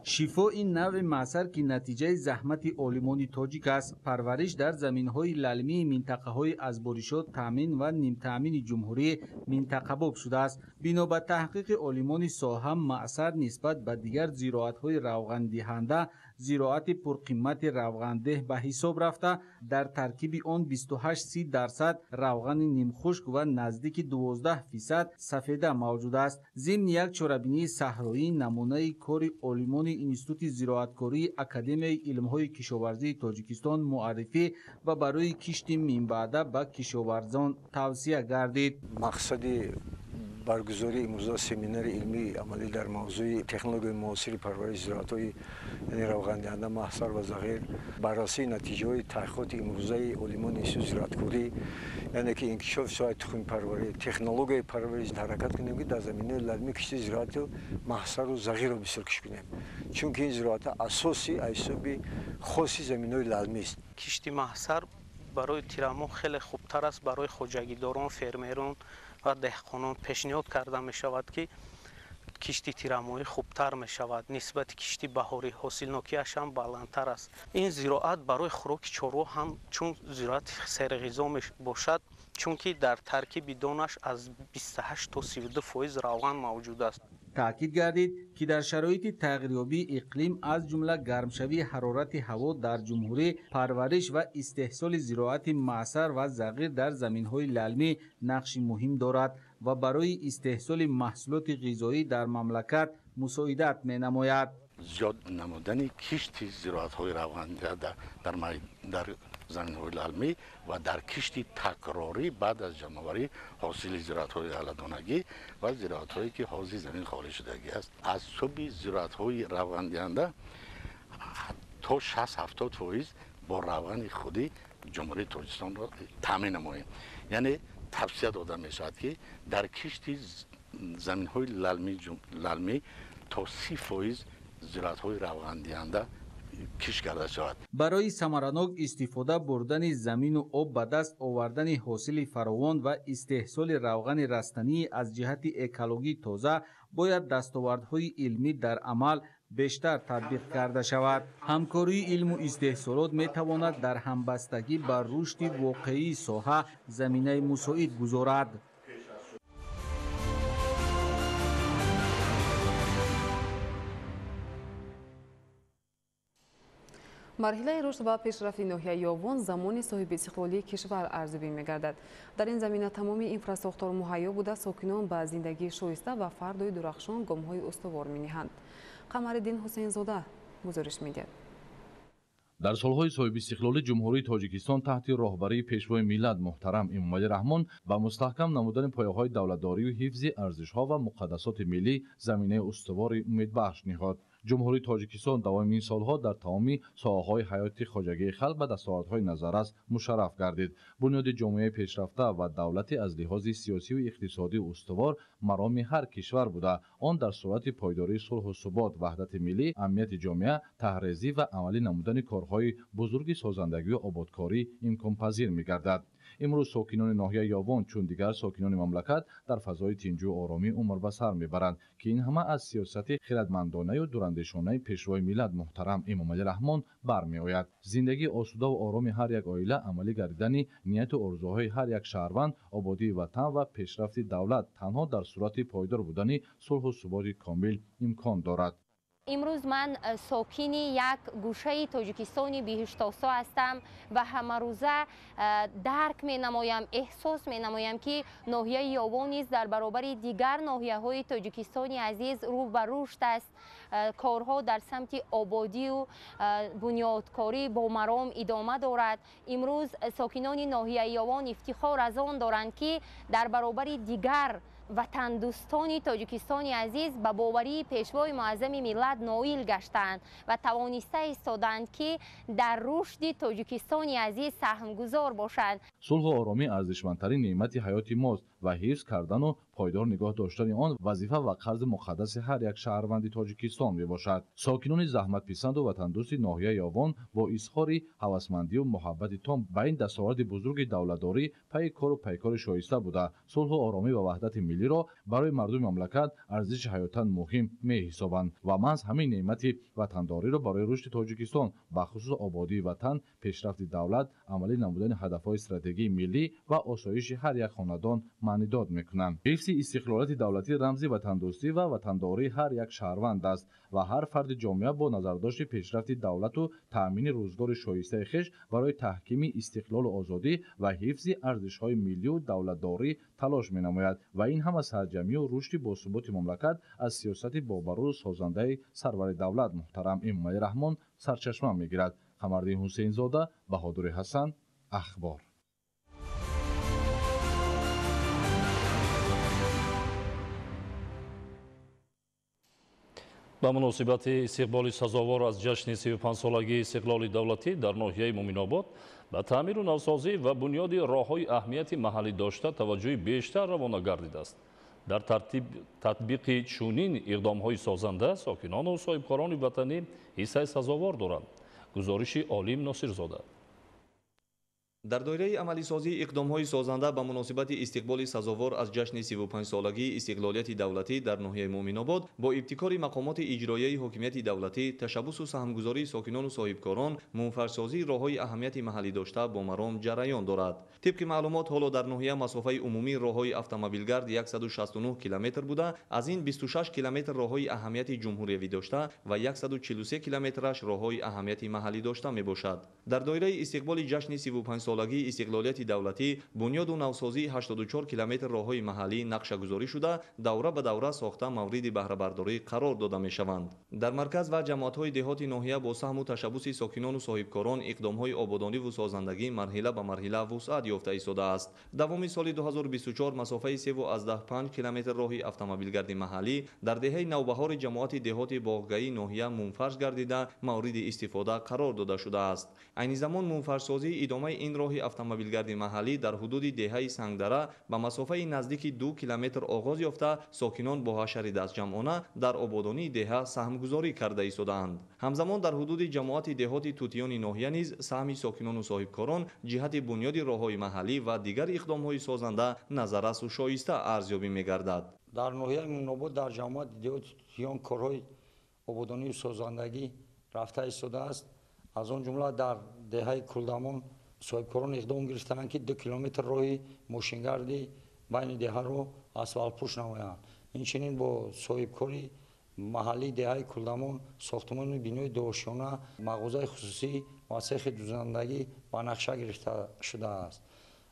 Шифо ин навъи маъсар, ки натиҷаи заҳмати олимони тоҷик аст, парвариш дар заминҳои лалмии минтақаҳои аз боришот таъмин ва нимтаъмини ҷумҳурӣ минтақабоб шудааст. Бино ба таҳқиқи олимони соҳа, маъсар нисбат ба дигар зироатҳои равғандиҳанда зироати пурқимати равғандеҳ ба ҳисоб рафта, дар таркиби он 28-30% равғани нимхушк ва наздики 12% сафеда мавҷуд аст. Зимни як чорабинии саҳроӣ намунаи кори олимони Институти зироаткории Академияи илмҳои кишоварзии Тоҷикистон муаррифӣ ва барои кишти минбаъда ба кишоварзон тавсия гардид. Мақсади Баргузории имрӯза семинари илмии амалӣ дар мавзӯи технологияи муосири парвариши зироатҳои, яъне равғандиҳанда, маҳсар ва зағир, баррасии натиҷаҳои таҳқиқоти имрӯзаи олимони институти зироаткорӣ, яъне ки инкишофи соҳаи тухмипарварӣ, технологияи парвариш, ҳаракат кунем, ки дар заминаи лалмӣ кишти зироату маҳсару зағирро бисёр кишт кунем, чунки ин зироатҳо асоси аз ҳисоби хоси заминҳои лалмист. Кишти маҳсар барои тирамоҳ хеле хубтар аст. Барои хоҷагидорон, фермерон ва деҳқонон пешниҳод карда мешавад, ки кишти тирамоҳӣ хубтар мешавад нисбати кишти баҳорӣ, ҳосилнокиаш ҳам баландтар аст. Ин зироат барои хӯроки чорво ҳам чун зироати серғизо мебошад, чунки дар таркиби донаш аз 28 то 32% равған мавҷуд аст. Таъкид гардид, ки дар шароити тағйирёбии иқлим, аз ҷумла гармшавии ҳарорати ҳаво дар ҷумҳурӣ, парвариш ва истеҳсоли зироати маъсар ва зағир дар заминҳои лалмӣ нақши муҳим дорад ва барои истеҳсоли маҳсулоти ғизоӣ дар мамлакат мусоидат менамояд. Зиёд намудани кишти зироатҳои равғандиҳанда дар заминҳои лалмӣ ва дар кишти такрорӣ баъд аз ҷамъоварӣ ҳосили зироатҳои ғалладонагӣ ва зироатҳое, ки ҳозир замин холӣ шудагӣ аст, аз ҳисоби зироатҳои равғандиҳанда то 60-70% бо равғани худӣ Ҷумҳурии Тоҷикистонро таъмин намоем. Яъне тавсия дода мешавад, ки дар кишти заминҳои лалмӣ то 30% зироатҳои равғандиҳанда кишт карда шавад. Барои самаранок истифода бурдани замину об, ба даст овардани ҳосили фаровон ва истеҳсоли равғани растанӣ аз ҷиҳати экологӣ тоза бояд дастовардҳои илмӣ дар амал бештар татбиқ карда шавад. Ҳамкории илму истеҳсолот метавонад дар ҳамбастагӣ ба рушди воқеии соҳа заминаи мусоид гузорад. Марҳилаи рушд ва пешрафти ноҳияи Ёвон замони соҳиби истиқлолии кишвар арзёбӣ мегардад. Дар ин замина тамоми инфрасохтор муҳайё буда, сокинон ба зиндагии шоиста ва фардои дурахшон гомҳои устувор мениҳанд. Қамариддин Ҳусейнзода гузориш медиҳад. Дар солҳои соҳибистиқлолӣ Ҷумҳурии Тоҷикистон таҳти роҳбарии Пешвои миллат муҳтарам Эмомалӣ Раҳмон ба мустаҳкам намудани пояҳои давлатдорию ҳифзи арзишҳо ва муқаддасоти миллӣ заминаи устувори умедбахш ниҳод. Ҷумҳурии Тоҷикистон давоми ин солҳо дар тамоми соҳаҳои ҳаёти хоҷагии халқ ба дастовардҳои назаррас мушарраф гардид. Бунёди ҷомеаи пешрафта ва давлате аз лиҳози сиёсиву иқтисодӣ устувор мароми ҳар кишвар буда, он дар сурати пойдории сулҳу субот, ваҳдати миллӣ, амнияти ҷомеа, таҳрезӣ ва амалӣ намудани корҳои бузурги созандагию ободкорӣ имконпазир мегардад. Имрӯз сокинони ноҳияи Ёвон чун дигар сокинони мамлакат дар фазои тинҷу оромӣ умр ба сар мебаранд, ки ин ҳама аз сиёсати хирадмандонаю дурандешонаи Пешвои миллат муҳтарам Эмомалӣ Раҳмон бармеояд. Зиндагии осудаву ороми ҳар як оила, амалӣ гардидани нияту орзуҳои ҳар як шаҳрванд, ободии ватан ва пешрафти давлат танҳо дар сурати пойдор будани сулҳу суботи комил имкон дорад. Имрӯз ман сокини як гӯшаи Тоҷикистони биҳиштосо ҳастам ва ҳамарӯза дарк менамоям, эҳсос менамоям, ки ноҳияи Ёвон низ дар баробари дигар ноҳияҳои Тоҷикистони азиз рӯ ба рушд аст. Корҳо дар самти ободию бунёдкорӣ бо маром идома дорад. Имрӯз сокинони ноҳияи Ёвон ифтихор аз он доранд, ки дар баробари дигар ватандӯстони Тоҷикистони азиз ба боварии Пешвои муаззами миллат ноил гаштанд ва тавониста истоданд, ки дар рушди Тоҷикистони азиз саҳмгузор бошанд. Сулҳу оромӣ арзишмандтарин неъмати ҳаёти мост ва ҳифз кардану пойдор нигоҳ доштани он вазифа ва қарзи муқаддаси ҳар як шаҳрванди Тоҷикистон мебошад. Сокинони заҳматписанду ватандӯсти ноҳияи Ёвон бо изҳори ҳавасмандию муҳаббати том ба ин дастоварди бузурги давлатдорӣ пайи кору пайкори шоиста буда, сулҳу оромӣ ва ваҳдати миллиро барои мардуми мамлакат арзиши ҳаётан муҳим меҳисобанд ва маҳз ҳамин неъмати ватандориро барои рушди Тоҷикистон, бахусус ободии ватан, пешрафти давлат, амалӣ намудани ҳадафҳои стратегии миллӣ ва осоиши ҳар як хонадон маънидод мекунанд. Ҳифзи истиқлолияти давлатӣ рамзи ватандӯстӣ ва ватандории ҳар як шаҳрванд аст ва ҳар фарди ҷомеа бо назардошти пешрафти давлату таъмини рӯзгори шоистаи хеш барои таҳкими истиқлолу озодӣ ва ҳифзи арзишҳои миллию давлатдорӣ талош менамояд ва ин ҳама сарҷамъию рушди босуботи мамлакат аз сиёсати бобарӯзу созандаи сарвари давлат муҳтарам Эмомалӣ Раҳмон сарчашма мегирад. Қамардин Ҳусейнзода, Баҳодури Ҳасан, Ахбор. Ба муносибати истиқболи сазовор аз ҷашни 35-солагии истиқлоли давлатӣ дар ноҳияи Муъминобод ба таъмиру навсозӣ ва бунёди роҳҳои аҳамияти маҳаллӣ дошта таваҷҷӯҳи бештар равона гардидааст. Дар татбиқи чунин иқдомҳои созанда сокинону соҳибкорони ватанӣ ҳиссаи сазовор доранд. Гузориши Олим Носирзода. Дар доираи амалисозии иқдомҳои созанда ба муносибати истиқболи сазовор аз ҷашни 35-солагии истиқлолияти давлатӣ дар ноҳияи Муъминобод бо ибтикори мақомоти иҷроияи ҳокимияти давлатӣ, ташаббусу саҳмгузории сокинону соҳибкорон, мунфаршсозии роҳҳои аҳамияти маҳаллӣ дошта бо маром ҷараён дорад. Тибқи маълумот, ҳоло дар ноҳия масофаи умумии роҳҳои автомобилгард 169 километр буда, аз ин 26 километр роҳҳои аҳамияти ҷумҳуриявӣ дошта ва 143 километраш роҳҳои аҳамияти маҳаллӣ дошта мебошад. Дар доираи истиқболи ҷашни 35-солагии истиқлолияти давлатӣ бунёду навсозии 84 километр роҳҳои маҳаллӣ нақшагузорӣ шуда, давра ба давра сохта мавриди баҳрабардорӣ қарор дода мешаванд. Дар марказ ва ҷамоатҳои деҳоти ноҳия бо саҳму ташаббуси сокинону соҳибкорон иқдомҳои ободониву созандагӣ марҳила ба марҳила вусъат ёфта истодааст. Давоми соли 2024 масофаи 3,5 километр роҳи автомобилгарди маҳаллӣ дар деҳаи Навбаҳори ҷамоати деҳоти Боғгаии ноҳия мунфарш гардида мавриди истифода қарор дода шудааст. Айни замон мунфаршсозии идомаи ин роҳи автомобилгарди маҳаллӣ дар ҳудуди деҳаи Сангдара ба масофаи наздики 2 километр оғоз ёфта, сокинон бо ҳашари дастҷамъона дар ободонии деҳа саҳмгузорӣ карда истодаанд. Ҳамзамон дар ҳудуди ҷамоати деҳоти Тутиёни ноҳия низ саҳми сокинону соҳибкорон ҷиҳати бунёди роҳҳои маҳаллӣ ва дигар иқдомҳои созанда назаррасу шоиста арзёбӣ мегардад. Дар ноҳияи Муъминобод дар ҷамоати деҳоти Тутиён корҳои ободонию созандагӣ рафта истодааст. Аз он ҷумла дар деҳаи Кулдамон соҳибкорон иқдом гирифтаанд, ки 2 километр роҳи мошингарди байни деҳаро асфалтпӯш намоянд. Инчунин бо соҳибкори маҳаллии деҳаи Кулдамон сохтмони бинои дуошёна, мағозаи хусусӣ ва цехи дузандагӣ ба нақша гирифта шудааст.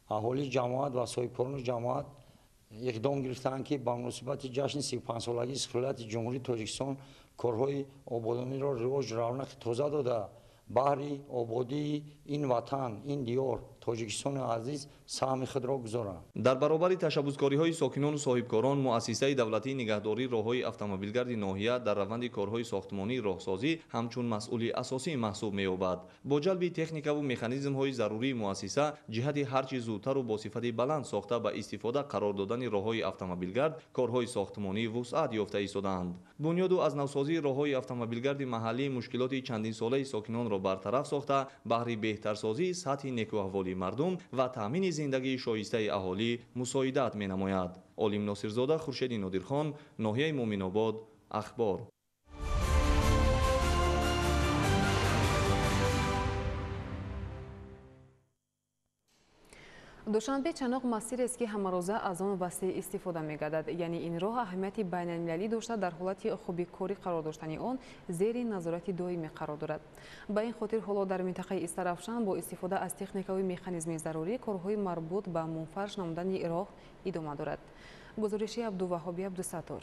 Аҳолии ҷамоат ва соҳибкорони ҷамоат иқдом гирифтаанд, ки ба муносибати ҷашни 35-солагии истиқлолияти Ҷумҳурии Тоҷикистон корҳои ободониро ривоҷу равнақи тоза дода, баҳри ободии ин ватан, ин диёр, Тоҷикистони азиз саҳми худро гузоранд. Дар баробари ташаббускориҳои сокинону соҳибкорон, муассисаи давлатии нигаҳдории роҳҳои автомобилгарди ноҳия дар раванди корҳои сохтмонии роҳсозӣ ҳамчун масъули асосӣ маҳсуб меёбад. Бо ҷалби техникаву механизмҳои зарурии муассиса ҷиҳати ҳарчи зудтару бо сифати баланд сохта ба истифода қарор додани роҳҳои автомобилгард корҳои сохтмонӣ вусъат ёфта истодаанд. Бунёду аз навсозии роҳҳои автомобилгарди маҳаллӣ мушкилоти чандинсолаи сокинонро бартараф сохта, баҳри беҳтарсозии сатҳи некӯаҳволии мардум ва таъмини зиндагии шоистаи аҳолӣ мусоидат менамояд. Олим Носирзода, Хуршеди Нодирхон, ноҳияи Муъминобод, Ахбор. Душанбе Чаноқ масирест, ки ҳамарӯза аз он васеъ истифода мегардад. Яъне ин роҳ аҳамияти байналмилалӣ дошта, дар ҳолати хуби корӣ қарор доштани он зери назорати доимӣ қарор дорад. Ба ин хотир ҳоло дар минтақаи Истаравшан бо истифода аз техникаву механизми зарурӣ корҳои марбут ба мунфарш намудани роҳ идома дорад. Гузориши Абдуваҳоби Абдусаттор.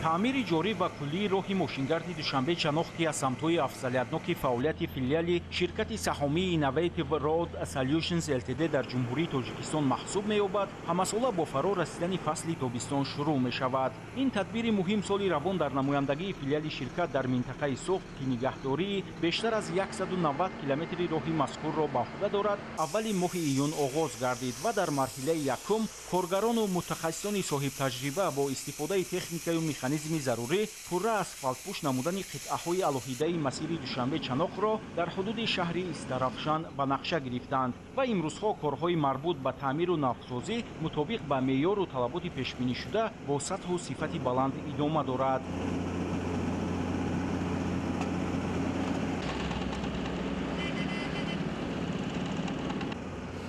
Таъмири ҷорӣ ва куллии роҳи мошингарди Душанбе Чаноқ, ки аз самтҳои афзалиятноки фаъолияти филиали ширкати саҳомии Innovative Road Solutions Ltd дар Ҷумҳурии Тоҷикистон маҳсуб меёбад, ҳамасола бо фаро расидани фасли тобистон шурӯъ мешавад. Ин тадбири муҳим соли равон дар намояндагии филиали ширкат дар минтақаи Суғд, ки нигаҳдории бештар аз 190 километри роҳи мазкурро ба уҳда дорад, аввали моҳи июн оғоз гардид ва дар марҳилаи якум коргарону мутахассисони соҳибтаҷриба бо истифодаи техникаю механизми зарурӣ пурра асфалтпӯш намудани қитъаҳои алоҳидаи масири Душанбе Чаноқро дар ҳудуди шаҳри Истаравшан ба нақша гирифтанд ва имрӯзҳо корҳои марбут ба таъмиру навсозӣ мутобиқ ба меъёру талаботи пешбинишуда бо сатҳу сифати баланд идома дорад.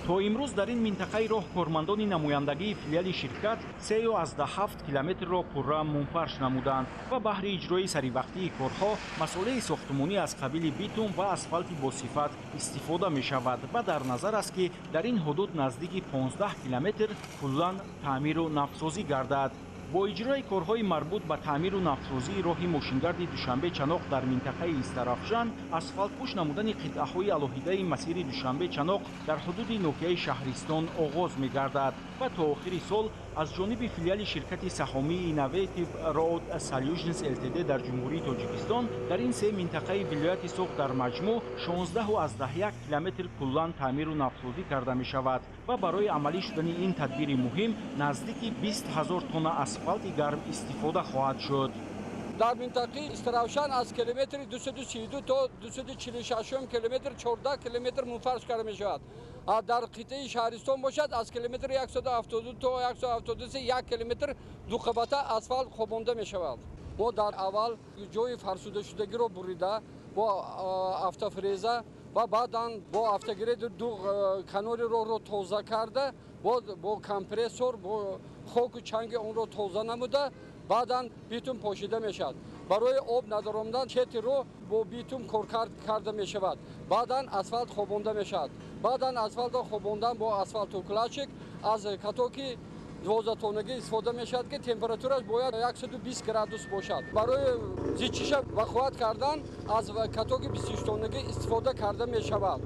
То имрӯз дар ин минтақаи роҳ кормандони намояндагии филиали ширкат 3,7 километрро пурра мунфарш намуданд ва баҳри иҷрои саривақтии корҳо масолеҳи сохтмонӣ аз қабили битум ва асфалти босифат истифода мешавад ва дар назар аст, ки дар ин ҳудуд наздики 15 километр куллан таъмиру навсозӣ гардад. Бо иҷрои корҳои марбут ба таъмиру навсозии роҳи мошингарди Душанбе-Чаноқ дар минтақаи Истарафшан, асфалтпӯш намудани қитъаҳои алоҳидаи масири Душанбе-Чаноқ дар ҳудуди ноҳияи Шаҳристон оғоз мегардад ва то охири сол аз ҷониби филиали ширкати саҳомии Innovative Road Solutions Ltd дар Ҷумҳурии Тоҷикистон дар ин се минтақаи вилояти Суғд дар маҷмӯъ 16,1 километр куллан таъмиру навсозӣ карда мешавад ва барои амалӣ шудани ин тадбири муҳим наздики 20 ҳазор тонна асфалти гарм истифода хоҳад шуд. Дар минтақаи Истаравшан аз километри 232 то 246 километр 14 километр мунфарш карда мешавад. Дар қитъаи Шаҳристон бошад, аз километри 172 то 173 1 километр дуқабата асфалт хобонда мешавад. Мо дар аввал ҷои фарсудашудагиро бурида бо автофреза ва баъдан бо автогрейдер ду канори роҳро тоза карда, бо компрессор бо хоку чанги онро тоза намуда, баъдан битум пошида мешавад. Барои об надаромдан чети роҳ бо битум коркард карда мешавад. Баъдан асфалт хобонда мешавад. Баъдан асфалтро хобондан бо асфалтукладчик аз катоки 12 тоннагӣ истифода мешавад, ки температураш бояд 120 градус бошад. Барои зичиша бақувват кардан аз катоки 26 тоннагӣ истифода карда мешавад.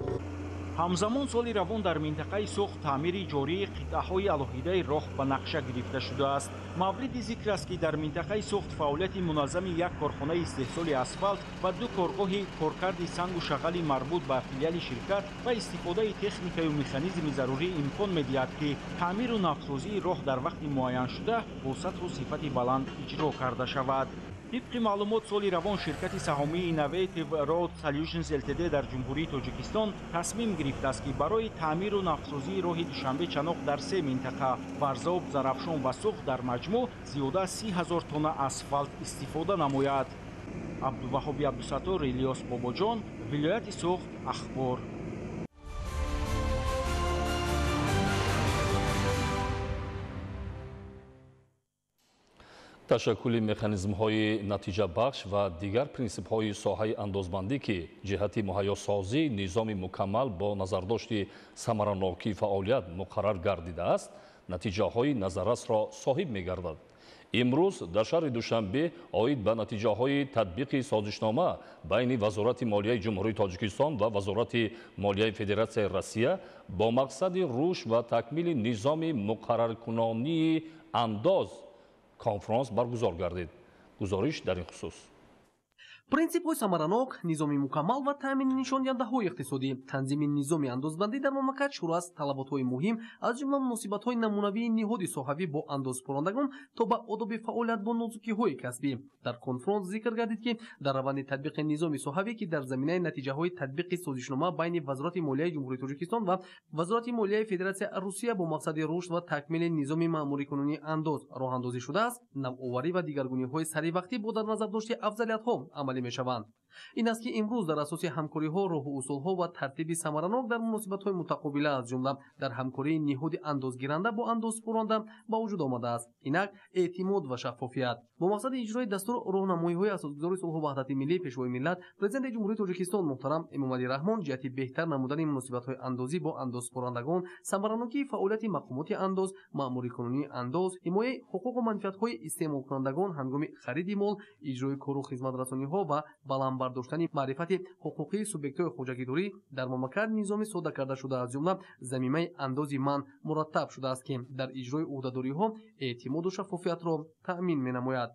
Ҳамзамон соли равон дар минтақаи Суғд таъмири ҷории қитъаҳои алоҳидаи роҳ ба нақша гирифта шудааст. Мавриди зикр аст, ки дар минтақаи Суғд фаъолияти муназзами як корхонаи истеҳсоли асфалт ва ду коргоҳи коркарди сангу шағали марбут ба филиали ширкат ва истифодаи техникаю механизми зарурӣ имкон медиҳад, ки таъмиру навсозии роҳ дар вақти муайяншуда бо сатҳу сифати баланд иҷро карда шавад. Тибқи маълумот, соли равон ширкати саҳомии Innovative Road Solutions Ltd дар Ҷумҳурии Тоҷикистон тасмим гирифтааст, ки барои таъмиру навсозии роҳи Душанбе-Чаноқ дар се минтақа Варзоб, Зарафшон ва Суғд дар маҷмӯъ зиёда 30 ҳазор тонна асфалт истифода намояд. Абдуваҳоби Абдусаттор, Илёс Бобоҷон, вилояти Суғд, Ахбор. Ташаккули механизмҳои натиҷабахш ва дигар принсипҳои соҳаи андозбандӣ, ки ҷиҳати муҳайёсозии низоми мукаммал бо назардошти самаранокии фаъолият муқаррар гардидааст, натиҷаҳои назаррасро соҳиб мегардад. Имрӯз дар шаҳри Душанбе оид ба натиҷаҳои татбиқи созишнома байни Вазорати молияи Ҷумҳурии Тоҷикистон ва Вазорати молияи Федератсияи Россия бо мақсади рушд ва такмили низоми муқарраркунонии андоз конфронс баргузор гардид. Гузориш дар ин хусус. Принсипҳои самаранок, низоми мукаммал ва таъмини нишондиҳандаҳои иқтисодӣ, танзими низоми андозбандӣ дар мамлакат шурӯъ аз талаботҳои муҳим, аз ҷумла муносибатҳои намунавии ниҳоди соҳавӣ бо андозсупорандагон то ба одоби фаъолият бо нозукиҳои касбӣ. Дар конфронс зикр гардид, ки дар раванди татбиқи низоми соҳавӣ, ки дар заминаи натиҷаҳои татбиқи созишнома байни Вазорати молияи Ҷумҳурии Тоҷикистон ва Вазорати молияи Федератсияи Русия бо мақсади рушд ва такмили низоми маъмурикунонии андоз роҳандозӣ шудааст, навоварӣ ва дигаргуниҳои саривақтӣ бо дар назар дошти афзалиятҳо амалӣ мешаванд. Ин аст, ки имрӯз дар асоси ҳамкориҳо, роҳу усулҳо ва тартиби самаранок дар муносибатҳои мутақобила, аз ҷумла дар ҳамкории ниҳоди андозгиранда бо андозсупоранда ба вуҷуд омадааст. Инак эътимод ва шаффофият бо мақсади иҷрои дастуру роҳнамоиҳои асосгузори сулҳу ваҳдати миллӣ, Пешвои миллат, Президенти Ҷумҳурии Тоҷикистон муҳтарам Эмомалӣ Раҳмон ҷиҳати беҳтар намудани муносибатҳои андозӣ бо андозсупорандагон, самаранокии фаъолияти мақомоти андоз, маъмурикунонии андоз, ҳимояи ҳуқуқу манфиатҳои истеъмолкунандагон ҳангоми хариди мол, иҷрои кору хизматрасониҳо ва баланд бардоштани маърифати ҳуқуқии субъектҳои хоҷагидорӣ дар мамлакат низоми сода карда шуда, аз ҷумла замимаи андози ман мураттаб шудааст, ки дар иҷрои ӯҳдадориҳо эътимоду шаффофиятро таъмин менамояд.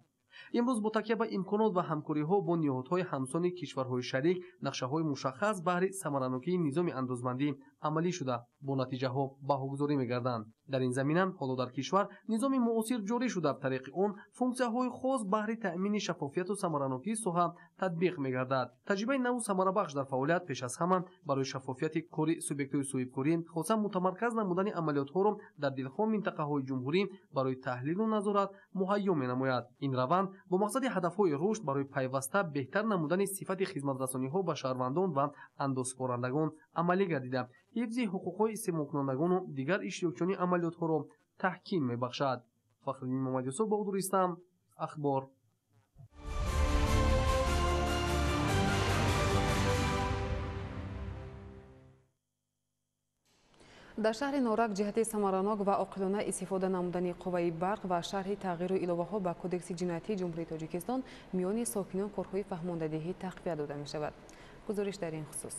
Имрӯз бо такя ба имконот ва ҳамкориҳо бо ниҳодҳои ҳамсони кишварҳои шарик, нақшаҳои мушаххас баҳри самаранокии низоми андозбандӣ амалӣ шуда, бо натиҷаҳо баҳогузорӣ мегарданд. Дар ин замина ҳоло дар кишвар низоми муосир ҷорӣ шуда, тариқи он функсияҳои хос баҳри таъмини шаффофияту самаранокии соҳа татбиқ мегардад. Таҷрибаи наву самарабахш дар фаъолият пеш аз ҳама барои шаффофияти кори субъектҳои соҳибкорӣ, хоса мутамарказ намудани амалиётҳоро дар дилхоҳ минтақаҳои ҷумҳурӣ барои таҳлилу назорат муҳайё менамояд. Ин раванд бо мақсади ҳадафҳои рушд барои пайваста беҳтар намудани сифати хизматрасониҳо ба шаҳрвандон ва андозсупорандагон амалӣ гардида, ҳифзи ҳуқуқҳои истеъмолкунандагону дигар иштирокчиёни амалиётҳоро таҳким мебахшад. Фахриддин Муҳаммадюсуф, Боғдур Истам, Ахбор. Дар шаҳри Норак ҷиҳати самаранок ва оқилона истифода намудани қувваи барқ ва шарҳи тағйиру иловаҳо ба Кодекси ҷиноятии Ҷумҳурии Тоҷикистон миёни сокинон корҳои фаҳмондадиҳӣ тақвият дода мешавад. Гузориш дар ин хусус.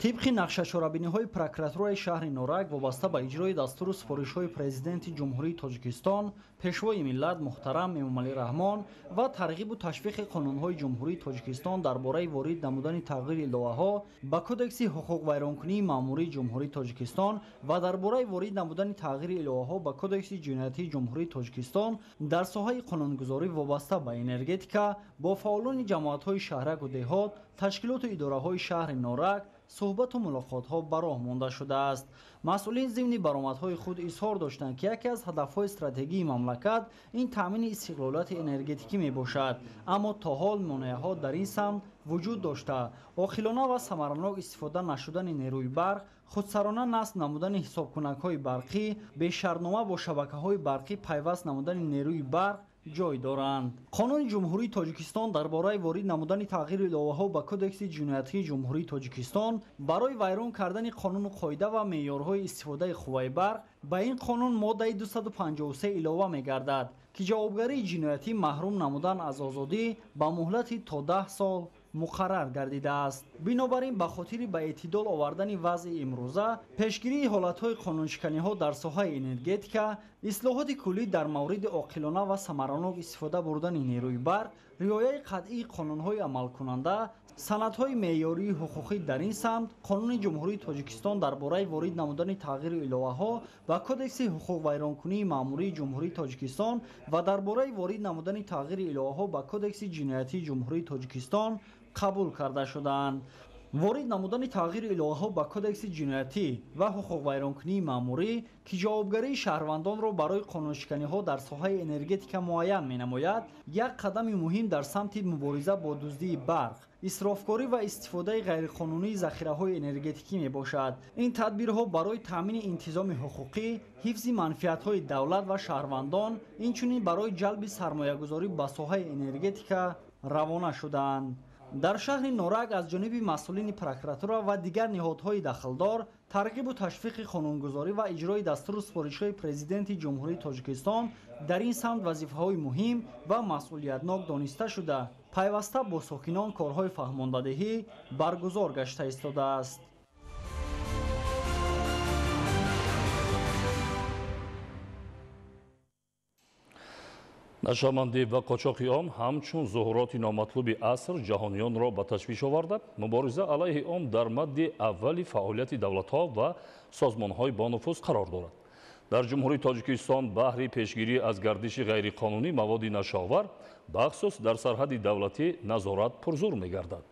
Тибқи нақшачорабиниҳои прокуратураи шаҳри Норак вобаста ба иҷрои дастуру супоришҳои Президенти Ҷумҳурии Тоҷикистон, Пешвои миллат муҳтарам Эмомалӣ Раҳмон ва тарғибу ташвиқи қонунҳои Ҷумҳурии Тоҷикистон дар бораи ворид намудани тағйири иловаҳо ба Кодекси ҳуқуқвайронкунии маъмурии Ҷумҳурии Тоҷикистон ва дар бораи ворид намудани тағйири иловаҳо ба Кодекси ҷиноятии Ҷумҳурии Тоҷикистон дар соҳаи қонунгузорӣ вобаста ба энергетика бо фаъолони ҷамоатҳои шаҳраку деҳот, ташкилоту идораҳои шаҳри Норак суҳбату мулоқотҳо ба роҳ монда шудааст. Масъулин зимни баромадҳои худ изҳор доштанд, ки яке аз ҳадафҳои стратегии мамлакат ин таъмини истиқлолияти энергетикӣ мебошад, аммо то ҳол монеаҳо дар ин самт вуҷуд дошта, оқилона ва самаранок истифода нашудани нерӯи барқ, худсарона насб намудани ҳисобкунакҳои барқӣ, бешартнома бо шабакаҳои барқӣ пайваст намудани нерӯи барқ ҷой доранд. Қонуни Ҷумҳурии Тоҷикистон дар бораи ворид намудани тағйиру иловаҳо ба Кодекси ҷиноятии Ҷумҳурии Тоҷикистон барои вайрон кардани қонуну қоида ва меъёрҳои истифодаи қувваи барқ ба ин қонун моддаи 253 илова мегардад, ки ҷавобгарии ҷиноятӣ маҳрум намудан аз озодӣ ба муҳлати то 10 сол муқаррар гардидааст. Бинобар ин, ба хотири ба эътидол овардани вазъи имрӯза, пешгирии ҳолатҳои қонуншиканиҳо дар соҳаи энергетика, ислоҳоти куллӣ дар мавриди оқилона ва самаранок истифода бурдани нерӯи барқ, риояи қатъии қонунҳои амалкунанда, санадҳои меъёрии ҳуқуқӣ дар ин самт, Қонуни Ҷумҳурии Тоҷикистон дар бораи ворид намудани тағйиру иловаҳо ба Кодекси ҳуқуқвайронкунии маъмурии Ҷумҳурии Тоҷикистон ва дар бораи ворид намудани тағйири иловаҳо ба Кодекси ҷиноятии Ҷумҳурии Тоҷикистон қабул карда шудаанд. Ворид намудани тағйири иловаҳо ба Кодекси ҷиноятӣ ва ҳуқуқвайронкунии маъмурӣ, ки ҷавобгарии шаҳрвандонро барои қонуншиканиҳо дар соҳаи энергетика муайян менамояд, як қадами муҳим дар самти мубориза бо дуздии барқ, исрофкорӣ ва истифодаи ғайриқонунии захираҳои энергетикӣ мебошад. Ин тадбирҳо барои таъмини интизоми ҳуқуқӣ, ҳифзи манфиатҳои давлат ва шаҳрвандон, инчунин барои ҷалби сармоягузорӣ ба соҳаи энергетика равона шудаанд. Дар шаҳри Норак аз ҷониби масъулини прокуратура ва дигар ниҳодҳои дахлдор тарғибу ташвиқи қонунгузорӣ ва иҷрои дастуру супоришҳои Президенти Ҷумҳурии Тоҷикистон дар ин самт вазифаҳои муҳим ва масъулиятнок дониста шуда, пайваста бо сокинон корҳои фаҳмондадиҳӣ баргузор гашта истодааст. Нашамандӣ ва қочоқи он ҳамчун зуҳуроти номатлуби аср ҷаҳониёнро ба ташвиш оварда, мубориза алайҳи он дар мадди аввали фаъолияти давлатҳо ва созмонҳои бонуфуз қарор дорад. Дар Ҷумҳурии Тоҷикистон баҳри пешгирӣ аз гардиши ғайриқонунӣ маводи нашаовар, бахусус дар сарҳади давлатӣ назорат пурзур мегардад.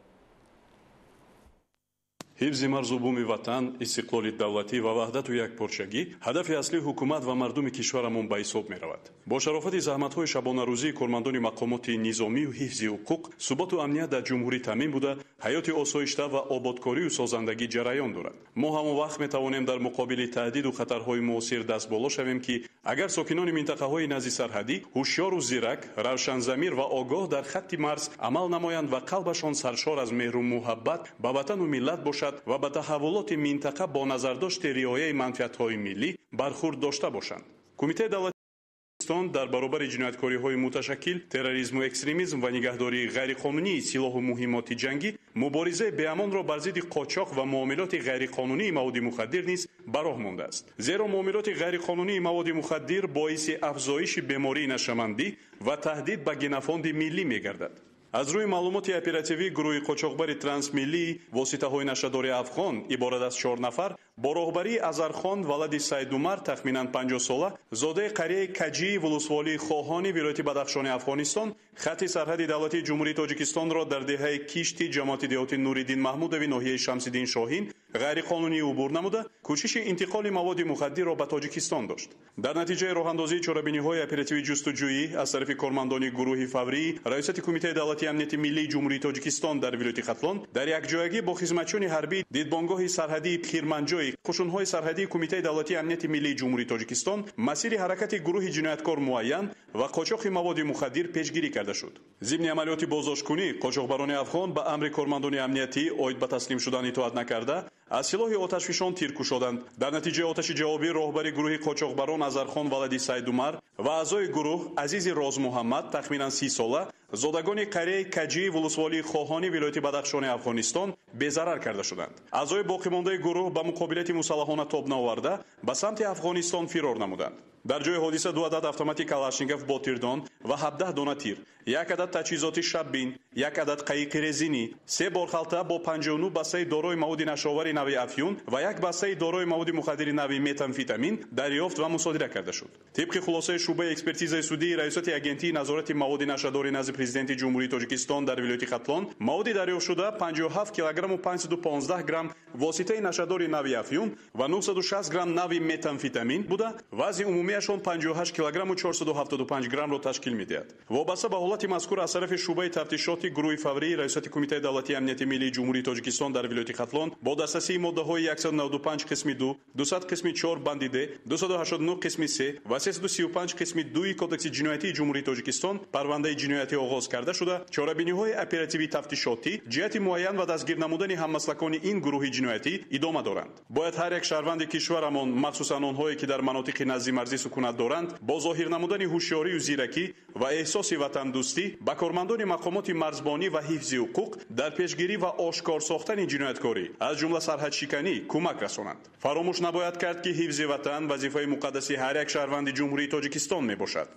Ҳифзи марзу буми ватан, истиқлоли давлатӣ ва ваҳдату якпорчагӣ ҳадафи аслии ҳукумат ва мардуми кишварамон ба ҳисоб меравад. Бо шарофати заҳматҳои шабонарӯзии кормандони мақомоти низомию ҳифзи ҳуқуқ, суботу амният дар ҷумҳурӣ таъмин буда, ҳаёти осоишта ва ободкорию созандагӣ ҷараён дорад. Мо ҳамон вақт метавонем дар муқобили таҳдиду хатарҳои муосир дастболо шавем, ки агар сокинони минтақаҳои назди сарҳадӣ ҳушёру зирак, равшанзамир ва огоҳ дар хатти марз амал намоянд ва қалбашон саршор аз меҳру муҳаббат ба ватану миллат бошад ва ба таҳаввулоти минтақа бо назардошти риояи манфиатҳои миллӣ бархурд дошта бошанд. Кумитаи давлатии дар баробари ҷинояткориҳои муташаккил, терроризму экстремизм ва нигаҳдории ғайриқонунии силоҳу муҳиммоти ҷангӣ, муборизаи беамонро бар зидди қочоқ ва муомилоти ғайриқонунии маводи мухаддир низ ба роҳ мондааст. Зеро муомилоти ғайриқонунии маводи мухаддир боиси афзоиши бемории нашамандӣ ва таҳдид ба генофонди миллӣ мегардад. Аз рӯи маълумоти оперативӣ гурӯҳи қочоқбари трансмиллии воситаҳои нашадори афғон иборат аз 4 нафар бо роҳбарии Азархон валади Сайдумар тахминан 50 сола, зодаи қарияи Каҷии вулусволии Хоҳони вилояти Бадахшони Афғонистон, хатти сарҳади давлатии Ҷумҳурии Тоҷикистонро дар деҳаи Кишти ҷамоати деҳоти Нуриддин Маҳмудови ноҳияи Шамсиддин Шоҳин ғайриқонунӣ убур намуда, кӯшиши интиқоли маводи мухаддирро ба Тоҷикистон дошт. Дар натиҷаи роҳандозии чорабиниҳои оперативии ҷустуҷӯӣ аз тарафи кормандони гурӯҳи фаврии Раёсати Кумитаи давлатии амнияти миллии Ҷумҳурии Тоҷикистон дар вилояти Хатлон дар якҷоягӣ бо хизматчиёни ҳарбӣ дидбонгоҳи сарҳадии Хирманҷои қушунҳои сарҳадии Кумитаи давлатии амнияти миллии Ҷумҳурии Тоҷикистон масири ҳаракати гурӯҳи ҷинояткор муайян ва қочоқи маводи мухаддир пешгирӣ карда шуд. Зимни амалиёти боздоштКунӣ қочоқбарони афғон ба амри кормандони амниятӣ оид ба таслим шудан итоат накарда, Аз силоҳи оташфишон тир кушоданд. Дар натиҷаи оташи ҷавобӣ роҳбари гурӯҳи қочоқбарон Азархон валади Сайдумар ва аъзои гурӯҳ Азизи Розмуҳаммад тахминан 30 сола, зодагони қарияи Каҷии вулусволии Хоҳони вилояти Бадахшони Афғонистон безарар карда шуданд. Аъзои боқимондаи гурӯҳ ба муқобилати мусаллаҳона тоб наоварда ба самти Афғонистон фирор намуданд. Дар ҷои ҳодиса 2 адад автомати Калашников бо тирдон ва 17 дона тир, 1 адад таҷҳизоти шаббин, 1 адад қаиқи резинӣ, 3 борхалта бо 59 бастаи дорои маводи нашъаовари нави афюн ва 1 бастаи дорои маводи мухаддири нави метамфетамин дарёфт ва мусодира карда шуд. Тибқи хулосаи шӯъбаи экспертизаи судии Раёсати агентии назорати маводи нашъадори назди Президенти Ҷумҳурии Тоҷикистон дар вилояти Хатлон, маводи дарёфтшуда 57 килограмму 515 грамм воситаи нашъадори нави афюн ва 960 грамм нави метамфетамин буда, вазни умумиашон 58 килограмму 475 граммро ташкил медиҳад. Вобаста ба ҳолати мазкур аз тарафи шӯъбаи тафтишоти гурӯҳи фаврии Раёсати Кумитаи давлатии амнияти миллии Ҷумҳурии Тоҷикистон дар вилояти Хатлон бо дастрасии моддаҳои 195 қисми 2, 200 қисми 4 банди Д, 289 қисми 3 ва 335 қисми 2 Кодекси ҷиноятии Ҷумҳурии Тоҷикистон парвандаи ҷиноятӣ оғоз карда шуда, чорабиниҳои оперативии тафтишотӣ ҷиҳати муайян ва дастгир намудани ҳаммаслакони ин гурӯҳи ҷиноятӣ идома доранд. Бояд ҳар як шаҳрванди кишварамон, махсусан онҳое ки дар манотиқи назди марзӣ сукунат доранд, бо зоҳир намудани ҳушёрию зиракӣ ва эҳсоси ватандӯстӣ ба кормандони мақомоти марзбонӣ ва ҳифзи ҳуқуқ дар пешгирӣ ва ошкор сохтани ҷинояткорӣ, аз ҷумла сарҳадшиканӣ, кӯмак расонанд. Фаромӯш набояд кард, ки ҳифзи ватан вазифаи муқаддаси ҳар як шаҳрванди Ҷумҳурии Тоҷикистон мебошад.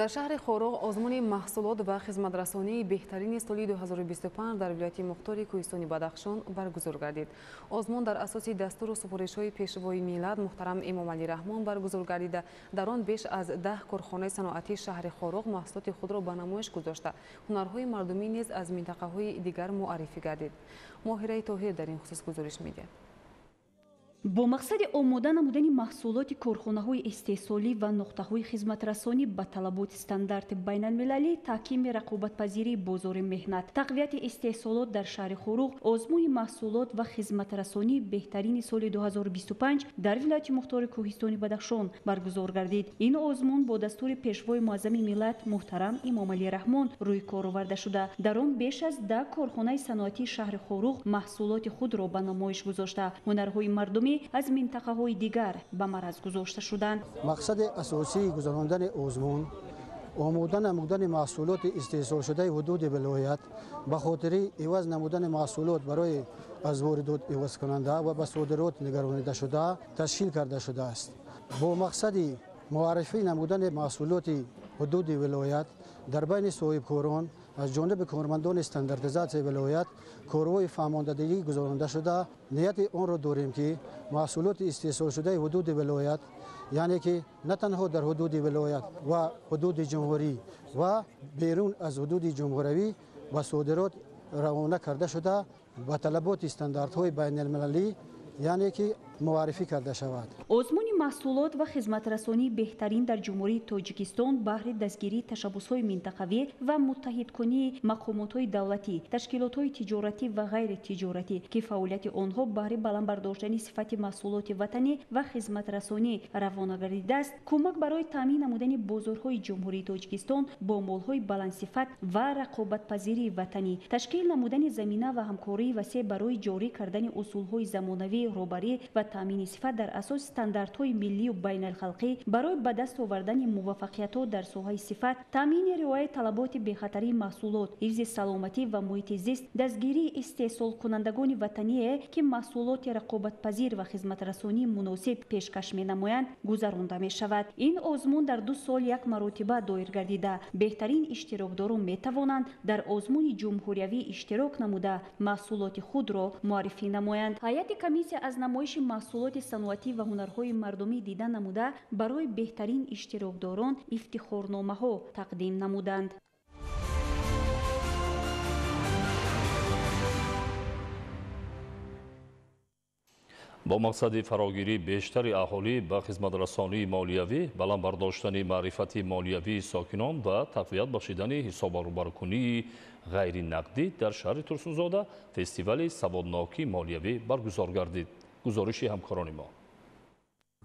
Дар шаҳри Хоруғ озмуни маҳсулот ва хизматрасонии беҳтарини соли 2025 дар вилояти мухтори Кӯҳистони Бадахшон баргузор гардид. Озмун дар асоси дастуру супоришҳои Пешвои миллат муҳтарам Эмомалӣ Раҳмон баргузор гардида, дар он беш аз 10 корхонаи саноатии шаҳри Хоруғ маҳсулоти худро ба намоиш гузошта, ҳунарҳои мардумӣ низ аз минтақаҳои дигар муаррифӣ гардид. Моҳираи Тоҳир дар ин хусус гузориш медиҳад. Бо мақсади омода намудани маҳсулоти корхонаҳои истеҳсолӣ ва нуқтаҳои хизматрасонӣ ба талаботи стандарти байналмилалӣ, таҳкими рақобатпазирии бозори меҳнат, тақвияти истеҳсолот дар шаҳри Хоруғ, озмуни маҳсулот ва хизматрасонии беҳтарини соли 2025 дар вилояти мухтори Кӯҳистони Бадахшон баргузор гардид. Ин озмун бо дастури Пешвои муаззами миллат муҳтарам Эмомалӣ Раҳмон рӯи кор оварда шуда, дар он беш аз 10 корхонаи саноатии шаҳри Хоруғ маҳсулоти худро ба намоиш гузошта, ҳунарҳои мардумӣ аз минтақаҳои дигар ба мараз гузошта шуданд. Мақсади асосии гузарондани озмун омода намудани маҳсулоти истеҳсолшудаи ҳудуди вилоят ба хотири иваз намудани маҳсулот барои аз воридот ивазкунанда ва ба содирот нигаронидашуда ташкил карда шудааст. Бо мақсади муаррифӣ намудани маҳсулоти ҳудуди вилоят дар байни соҳибкорон аз ҷониби кормандони стандартизатсияи вилоят корҳои фаҳмондадагӣ гузаронда шуда, нияти онро дорем, ки маҳсулоти истеҳсолшудаи ҳудуди вилоят, яъне ки на танҳо дар ҳудуди вилоят ва ҳудуди ҷумҳурӣ ва берун аз ҳудуди ҷумҳуравӣ ба содирот равона карда шуда, ба талаботи стандартҳои байналмилалӣ, яъне ки муаррифӣ карда шавад. Озмуни маҳсулот ва хизматрасонии беҳтарин дар Ҷумҳурии Тоҷикистон баҳри дастгирии ташаббусҳои минтақавӣ ва муттаҳидкунии мақомотҳои давлатӣ, ташкилотҳои тиҷоратӣ ва ғайритиҷоратӣ, ки фаъолияти онҳо баҳри баланд бардоштани сифати маҳсулоти ватанӣ ва хизматрасонӣ равона гардидааст, кӯмак барои таъмин намудани бозорҳои Ҷумҳурии Тоҷикистон бо молҳои баландсифат ва рақобатпазирии ватанӣ, ташкил намудани замина ва ҳамкории васеъ барои ҷорӣ кардани усулҳои замонавии роҳбарӣ ва таъмини сифат дар асоси стандартҳои миллию байналхалқӣ барои ба даст овардани муваффақиятҳо дар соҳаи сифат, таъмини риояи талаботи бехатарии маҳсулот, ҳифзи саломатӣ ва муҳити зист, дастгирии истеҳсолкунандагони ватание, ки маҳсулоти рақобатпазир ва хизматрасонии муносиб пешкаш менамоянд, гузаронда мешавад. Ин озмун дар 2 сол як маротиба доир гардида, беҳтарин иштирокдорон метавонанд дар озмуни ҷумҳуриявӣ иштирок намуда, маҳсулоти худро муаррифӣ намоянд. Ҳайати комиссия аз намоиши маҳсулоти саноатӣ ва ҳунарҳои мардумӣ дида намуда, барои беҳтарин иштирокдорон ифтихорномаҳо тақдим намуданд. Бо мақсади фарогирии бештари аҳолӣ ба хизматрасонии молиявӣ, баланд бардоштани маърифати молиявии сокинон ва тақвият бахшидани ҳисоббаробаркунии ғайринақдӣ дар шаҳри Турсунзода фестивали саводнокии молиявӣ баргузор гардид. Гузориши ҳамкорони мо.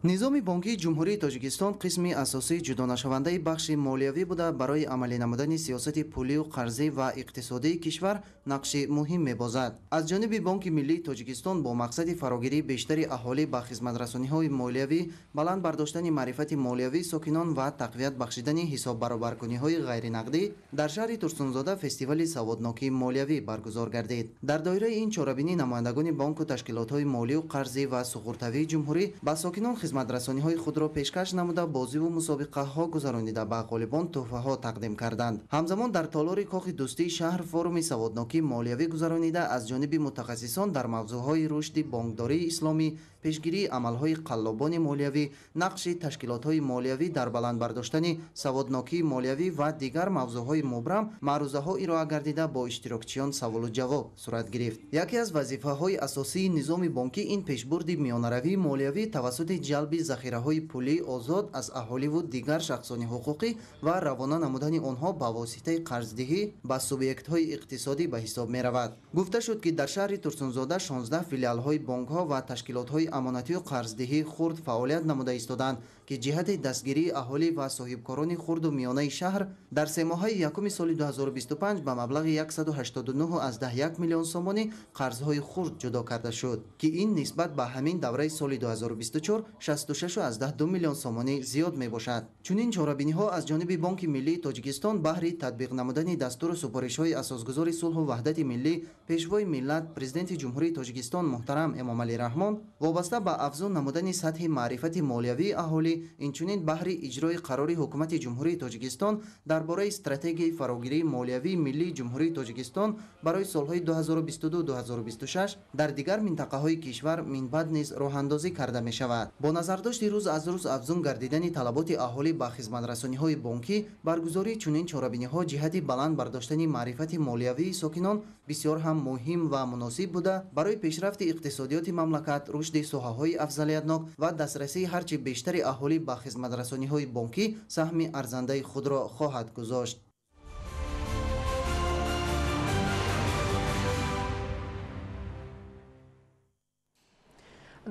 Низоми бонкии Ҷумҳурии Тоҷикистон қисми асосии ҷудонашавандаи бахши молиявӣ буда, барои амалӣ намудани сиёсати пулию қарзӣ ва иқтисодии кишвар нақши муҳим мебозад. Аз ҷониби Бонки Миллии Тоҷикистон бо мақсади фарогирии бештари аҳолӣ ба хизматрасониҳои молиявӣ, баланд бардоштани маърифати молиявии сокинон ва тақвият бахшидани ҳисоббаробаркуниҳои ғайринақдӣ дар шаҳри Турсунзода фестивали саводнокии молиявӣ баргузор гардид. Дар доираи ин чорабинӣ намояндагони бонку ташкилотҳои молию қарзӣ ва суғуртавии ҷумҳурӣ ба сокинон хизматрасониҳои худро пешкаш намуда, бозиву мусобиқаҳо гузаронида, ба ғолибон тӯҳфаҳо тақдим карданд. Ҳамзамон дар толори Кохи дӯстии шаҳр форуми саводнокии молиявӣ гузаронида, аз ҷониби мутахассисон дар мавзӯъҳои рушди бонкдории исломӣ, пешгирии амалҳои қаллобони молиявӣ, нақши ташкилотҳои молиявӣ дар баланд бардоштани саводнокии молиявӣ ва дигар мавзӯъҳои мубрам маърузаҳо ироа гардида, бо иштирокчиён саволу ҷавоб сурат гирифт. Яке аз вазифаҳои асосии низоми бонкӣ ин пешбурди миёнаравии молиявӣ тавассути ҷалби захираҳои пулии озод аз аҳоливу дигар шахсони ҳуқуқӣ ва равона намудани онҳо ба воситаи қарздиҳӣ ба субъектҳои иқтисодӣ ба ҳисоб меравад. Гуфта шуд, ки дар шаҳри Турсунзода 16 филиалҳои бонкҳо ва ташкилотҳои амонатию қарздиҳии хурд фаъолият намуда истоданд, ки ҷиҳати дастгирии аҳолӣ ва соҳибкорони хурду миёнаи шаҳр дар семоҳаи якуми соли 2025 ба маблағи 189,1 миллион сомонӣ қарзҳои хурд ҷудо карда шуд, ки ин нисбат ба ҳамин давраи соли 2024 66,2 миллион сомонӣ зиёд мебошад. Чунин чорабиниҳо аз ҷониби Бонки Миллии Тоҷикистон баҳри татбиқ намудани дастуру супоришҳои асосгузори сулҳу ваҳдати миллӣ, Пешвои миллат, Президенти Ҷумҳурии Тоҷикистон муҳтарам Эмомалӣ Раҳмон вобаста ба афзун намудани сатҳи маърифати молиявии аҳолӣ, инчунин баҳри иҷрои қарори Ҳукумати Ҷумҳурии Тоҷикистон дар бораи стратегияи фарогирии молиявии миллии Ҷумҳурии Тоҷикистон барои солҳои 2022-2026 дар дигар минтақаҳои кишвар минбаъд низ роҳандозӣ карда мешавад. Бо назардошти рӯз аз рӯз афзун гардидани талаботи аҳолӣ ба хизматрасониҳои бонкӣ, баргузории чунин чорабиниҳо ҷиҳати баланд бардоштани маърифати молиявии сокинон бисёр ҳам муҳим ва муносиб буда, барои пешрафти иқтисодиёти мамлакат, рушди соҳаҳои афзалиятнок ва дастрасии ҳарчи бештари аҳолӣ ба хизматрасониҳои бонкӣ саҳми арзандаи худро хоҳад гузошт.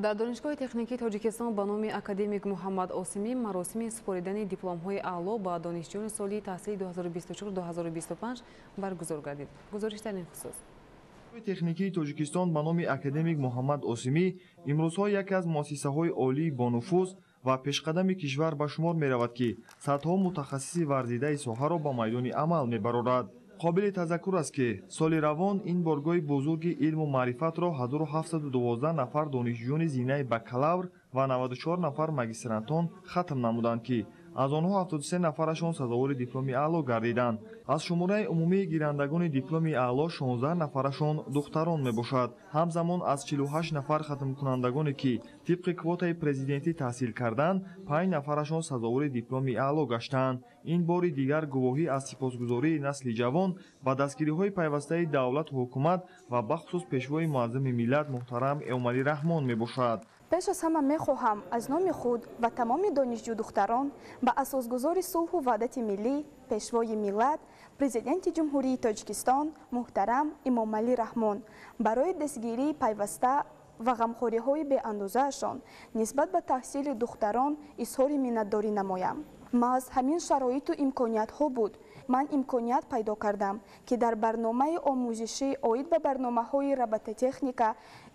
Дар Донишгоҳи техникии Тоҷикистон ба номи академик Муҳаммад Осимӣ маросими супоридани дипломҳои аъло ба донишҷӯёни соли таҳсили 2024-2025 баргузор гардид. Гузориш дар ин хусус. Техникии Тоҷикистон ба номи академик Муҳаммад Осимӣ имрӯзҳо яке аз муассисаҳои олии бонуфуз ва пешқадами кишвар ба шумор меравад, ки садҳо мутахассиси варзидаи соҳаро ба майдони амал мебарорад. Қобили тазаккур аст, ки соли равон ин боргоҳи бузурги илму маърифатро 1712 нафар донишҷӯёни зинаи бакалавр ва 94 нафар магистрантон хатм намуданд, ки аз онҳо 73 нафарашон сазовори дипломи аъло гардиданд. Аз шумораи умумии гирандагони дипломи аъло 16 нафарашон духтарон мебошад. Ҳамзамон аз 48 нафар хатмкунандагоне, ки тибқи квотаи президентӣ таҳсил карданд, 5 нафарашон сазовори дипломи аъло гаштанд. Ин бори дигар гувоҳӣ аз сипосгузории насли ҷавон ба дастгириҳои пайвастаи давлату ҳукумат ва бахусус Пешвои муаззами миллат муҳтарам Эмомалӣ Раҳмон мебошад. Пеш аз ҳама мехоҳам аз номи худ ва тамоми донишҷӯдухтарон ба асосгузори сулҳу ваҳдати миллӣ, Пешвои миллат, Президенти Ҷумҳурии Тоҷикистон муҳтарам Эмомалӣ Раҳмон барои дастгирии пайваста ва ғамхориҳои беандозаашон нисбат ба таҳсили духтарон изҳори миннатдорӣ намоям. Маҳз ҳамин шароиту имкониятҳо буд, ман имконият пайдо кардам, ки дар барномаи омӯзишӣ оид ба барномаҳои робототехника,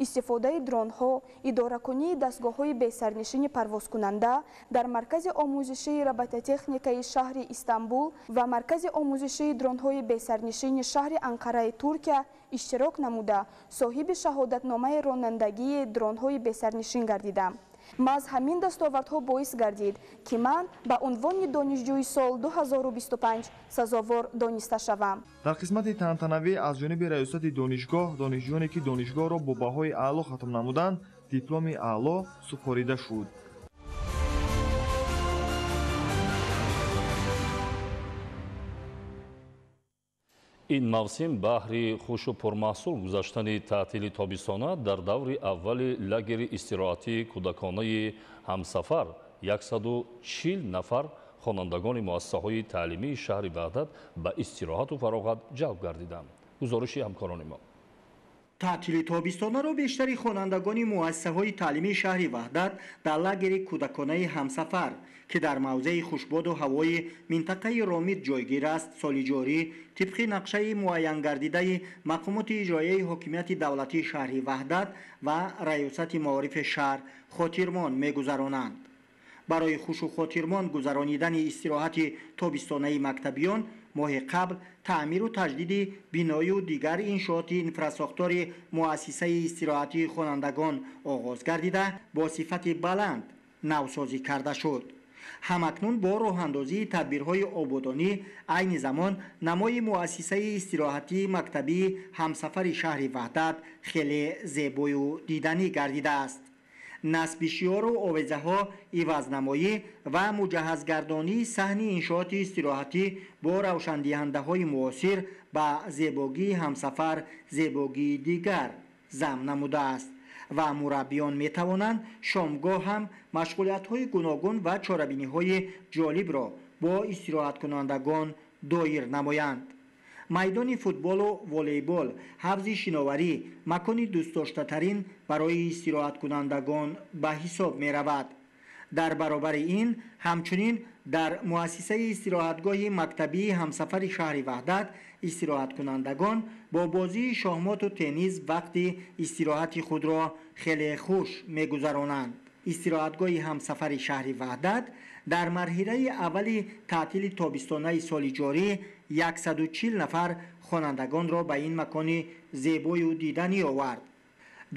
истифодаи дронҳо, идоракунии дастгоҳҳои бесарнишини парвозкунанда дар Маркази омӯзишии робототехникаи шаҳри Истанбул ва Маркази омӯзишии дронҳои бесарнишини шаҳри Анқараи Туркия иштирок намуда, соҳиби шаҳодатномаи ронандагии дронҳои бесарнишин гардидам. Маҳз ҳамин дастовардҳо боис гардид, ки ман ба унвони донишҷӯи сол 2025 сазовор дониста шавам. Дар қисмати тантанавӣ аз ҷониби раёсати донишгоҳ донишҷӯёне, ки донишгоҳро бо баҳои аъло хатм намуданд, дипломи аъло супорида шуд. Ин мавсим баҳри хушу пурмаҳсул гузаштани таътили тобистона дар даври аввали лагери истироҳатии кӯдаконаи ҳамсафар 140 нафар хонандагони муассисаҳои таълимии шаҳри Ваҳдат ба истироҳату фароғат ҷалб гардиданд. Гузориши ҳамкорони мо. Таътили тобистонаро бештари хонандагони муассисаҳои таълимии шаҳри Ваҳдат дар лагери кӯдаконаи ҳамсафар, ки дар мавзеи хушбоду ҳавои минтақаи Ромит ҷойгир аст, соли ҷорӣ тибқи нақшаи муайянгардидаи мақомоти иҷроияи ҳокимияти давлатии шаҳри Ваҳдат ва раёсати маорифи шаҳр хотирмон мегузаронанд. Барои хушу хотирмон гузаронидани истироҳати тобистонаи мактабиён моҳи қабл таъмиру таҷдиди биною дигар иншооти инфрасохтори муассисаи истироҳатии хонандагон оғоз гардида, бо сифати баланд навсозӣ карда шуд. Ҳамакнун бо роҳандозии тадбирҳои ободонӣ айни замон намои муассисаи истироҳатии мактабии ҳамсафари шаҳри Ваҳдат хеле зебою диданӣ гардидааст. Насби шиёру овезаҳо, ивазнамоӣ ва муҷаҳҳазгардонии саҳни иншооти истироҳатӣ бо равшандиҳандаҳои муосир ба зебогии ҳамсафар зебогии дигар зам намудааст ва мураббиён метавонанд шомгоҳ ҳам машғулиятҳои гуногун ва чорабиниҳои ҷолибро бо истироҳаткунандагон доир намоянд. Майдони футболу волейбол, ҳавзи шиноварӣ макони дӯстдоштатарин барои истироҳаткунандагон ба ҳисоб меравад. Дар баробари ин ҳамчунин дар муассисаи истироҳатгоҳи мактабии ҳамсафари шаҳри Ваҳдат истироҳаткунандагон бо бозии шоҳмоту теннис вақти истироҳати худро хеле хуш мегузаронанд. Истироҳатгоҳи ҳамсафари шаҳри Ваҳдат дар марҳилаи аввали таътили тобистонаи соли ҷорӣ 140 нафар хонандагонро ба ин макони зебою диданӣ овард.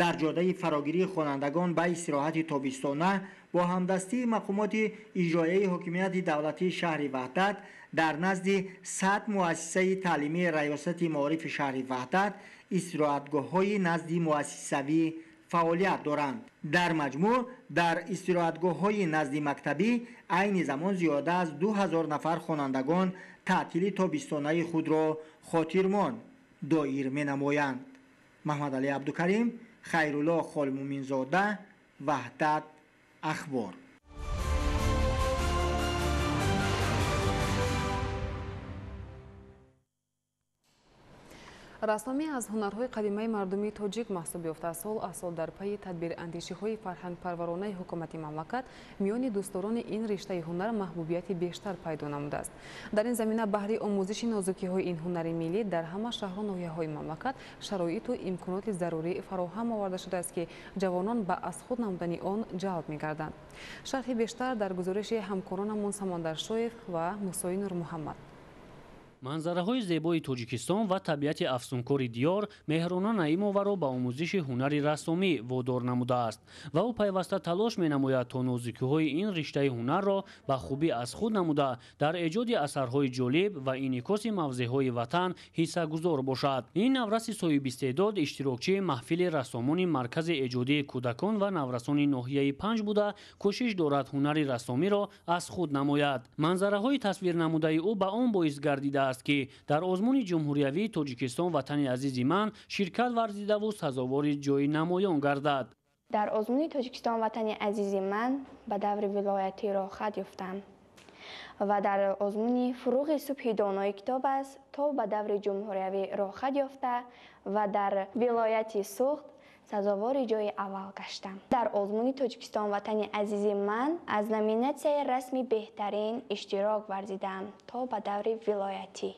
Дар ҷодаи фарогирии хонандагон ба истироҳати тобистона бо ҳамдастии мақомоти иҷроияи ҳокимияти давлатии шаҳри Ваҳдат дар назди 100 муассисаи таълимии раёсати маорифи шаҳри Ваҳдат истироҳатгоҳҳои назди муассисавӣ фаъолият доранд. Дар маҷмӯъ дар истироҳатгоҳҳои назди мактабӣ айни замон зиёда аз 2000 нафар хонандагон таътили тобистонаи худро хотирмон доир менамоянд. Маҳмадалӣ Абдукарим, Хайрулло Холмуминзода, Ваҳдат, Ахбор. Рассомӣ аз ҳунарҳои қадимаи мардумии тоҷик маҳсуб ёфта, сол аз сол дар пайи тадбирандешиҳои фарҳангпарваронаи ҳукумати мамлакат миёни дӯстдорони ин риштаи ҳунар маҳбубияти бештар пайдо намудааст. Дар ин замина баҳри омӯзиши нозукиҳои ин ҳунари миллӣ дар ҳама шаҳру ноҳияҳои мамлакат шароиту имконоти зарурӣ фароҳам оварда шудааст, ки ҷавонон ба аз худ намудани он ҷалб мегарданд. Шарҳи бештар дар гузориши ҳамкоронамон Самандар Шоев ва Мусои Нурмуҳаммад. Манзараҳои зебои Тоҷикистон ва табиати афсункори диёр Меҳрона Наимоваро ба омӯзиши ҳунари рассомӣ водор намудааст ва ӯ пайваста талош менамояд, то нозукиҳои ин риштаи ҳунарро ба хубӣ аз худ намуда, дар эҷоди асарҳои ҷолиб ва инъикоси мавзеъҳои ватан ҳиссагузор бошад. Ин навраси соҳибистеъдод иштирокчии маҳфили рассомони маркази эҷодии кӯдакон ва наврасони ноҳияи Панҷ буда, кӯшиш дорад ҳунари рассомиро аз худ намояд. Манзараҳои тасвирнамудаи ӯ ба он боис гардидааст, ки дар озмуни ҷумҳуриявии Тоҷикистон «Ватани азизи ман» ширкат варзидаву сазовори ҷои намоён гардад. Дар озмуни Тоҷикистон «Ватани азизи ман» ба даври вилоятӣ роҳхат ёфтам ва дар озмуни «Фуруғи субҳи донои китоб аст» то ба даври ҷумҳуриявӣ роҳхат ёфта ва дар вилояти Суғд сазовори ҷои аввал гаштам. Дар озмуни Тоҷикистон «Ватани азизи ман» аз номинатсияи расми беҳтарин иштирок варзидам то ба даври вилоятӣ.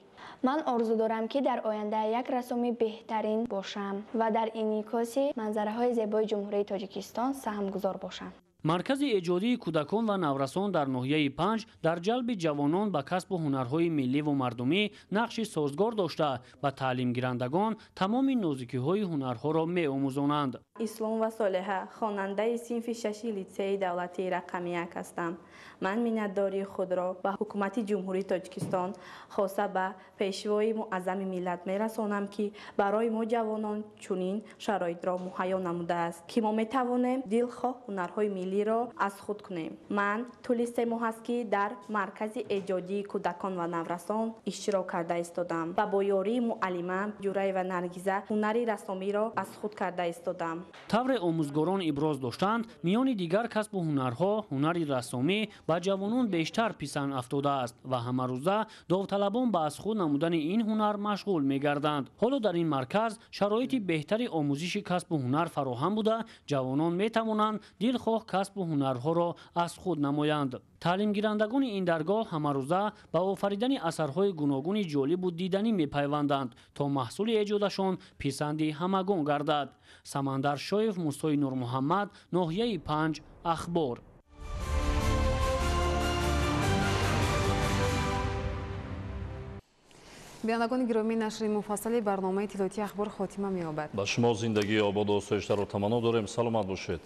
Ман орзу дорам, ки дар оянда як рассоми беҳтарин бошам ва дар инъикоси манзараҳои зебои Ҷумҳурии Тоҷикистон саҳмгузор бошам. Маркази эҷодии кӯдакон ва наврасон дар ноҳияи Панҷ дар ҷалби ҷавонон ба касбу ҳунарҳои милливу мардумӣ нақши созгор дошта, ба таълимгирандагон тамоми нозукиҳои ҳунарҳоро меомӯзонанд. Исломова Солеҳа, хонандаи синфи шаши литсеи давлатии рақами 1 ҳастам. Ман миннатдории худро ба ҳукумати Ҷумҳурии Тоҷикистон, хоса ба пешвои муаззами миллат мерасонам, ки барои мо ҷавонон чунин шароитро муҳайё намудааст, ки мо метавонем дилхоҳ ҳунарҳои миллиро аз худ кунем. Ман тӯли 3 моҳ аст, ки дар маркази эҷодии кӯдакон ва наврасон иштирок карда истодам ва бо ёрии муаллима Ҷураева Наргиза ҳунари рассомиро аз худ карда истодам. Тавре омӯзгорон иброз доштанд, миёни дигар касбу ҳунарҳо ҳунари рассомӣ ба ҷавонон бештар писанд афтодааст ва ҳамарӯза довталабон ба аз худ намудани ин ҳунар машғул мегарданд. Ҳоло дар ин марказ шароити беҳтари омӯзиши касбу ҳунар фароҳам буда, ҷавонон метавонанд дилхоҳ касбу ҳунарҳоро аз худ намоянд. Таълимгирандагони ин даргоҳ ҳамарӯза ба офаридани асарҳои гуногуни ҷолибу диданӣ мепайванданд, то маҳсули эҷодашон писанди ҳамагон гардад. Самандар Шоев, Мусои Нурмуҳаммад, ноҳияи 5, Ахбор. Бинандагони гиромӣ, нашри муфассали барномаи иттилоотии Ахбор хотима меёбад. Ба шумо зиндагии ободу осоиштаро таманно дорем. Саломат бошед.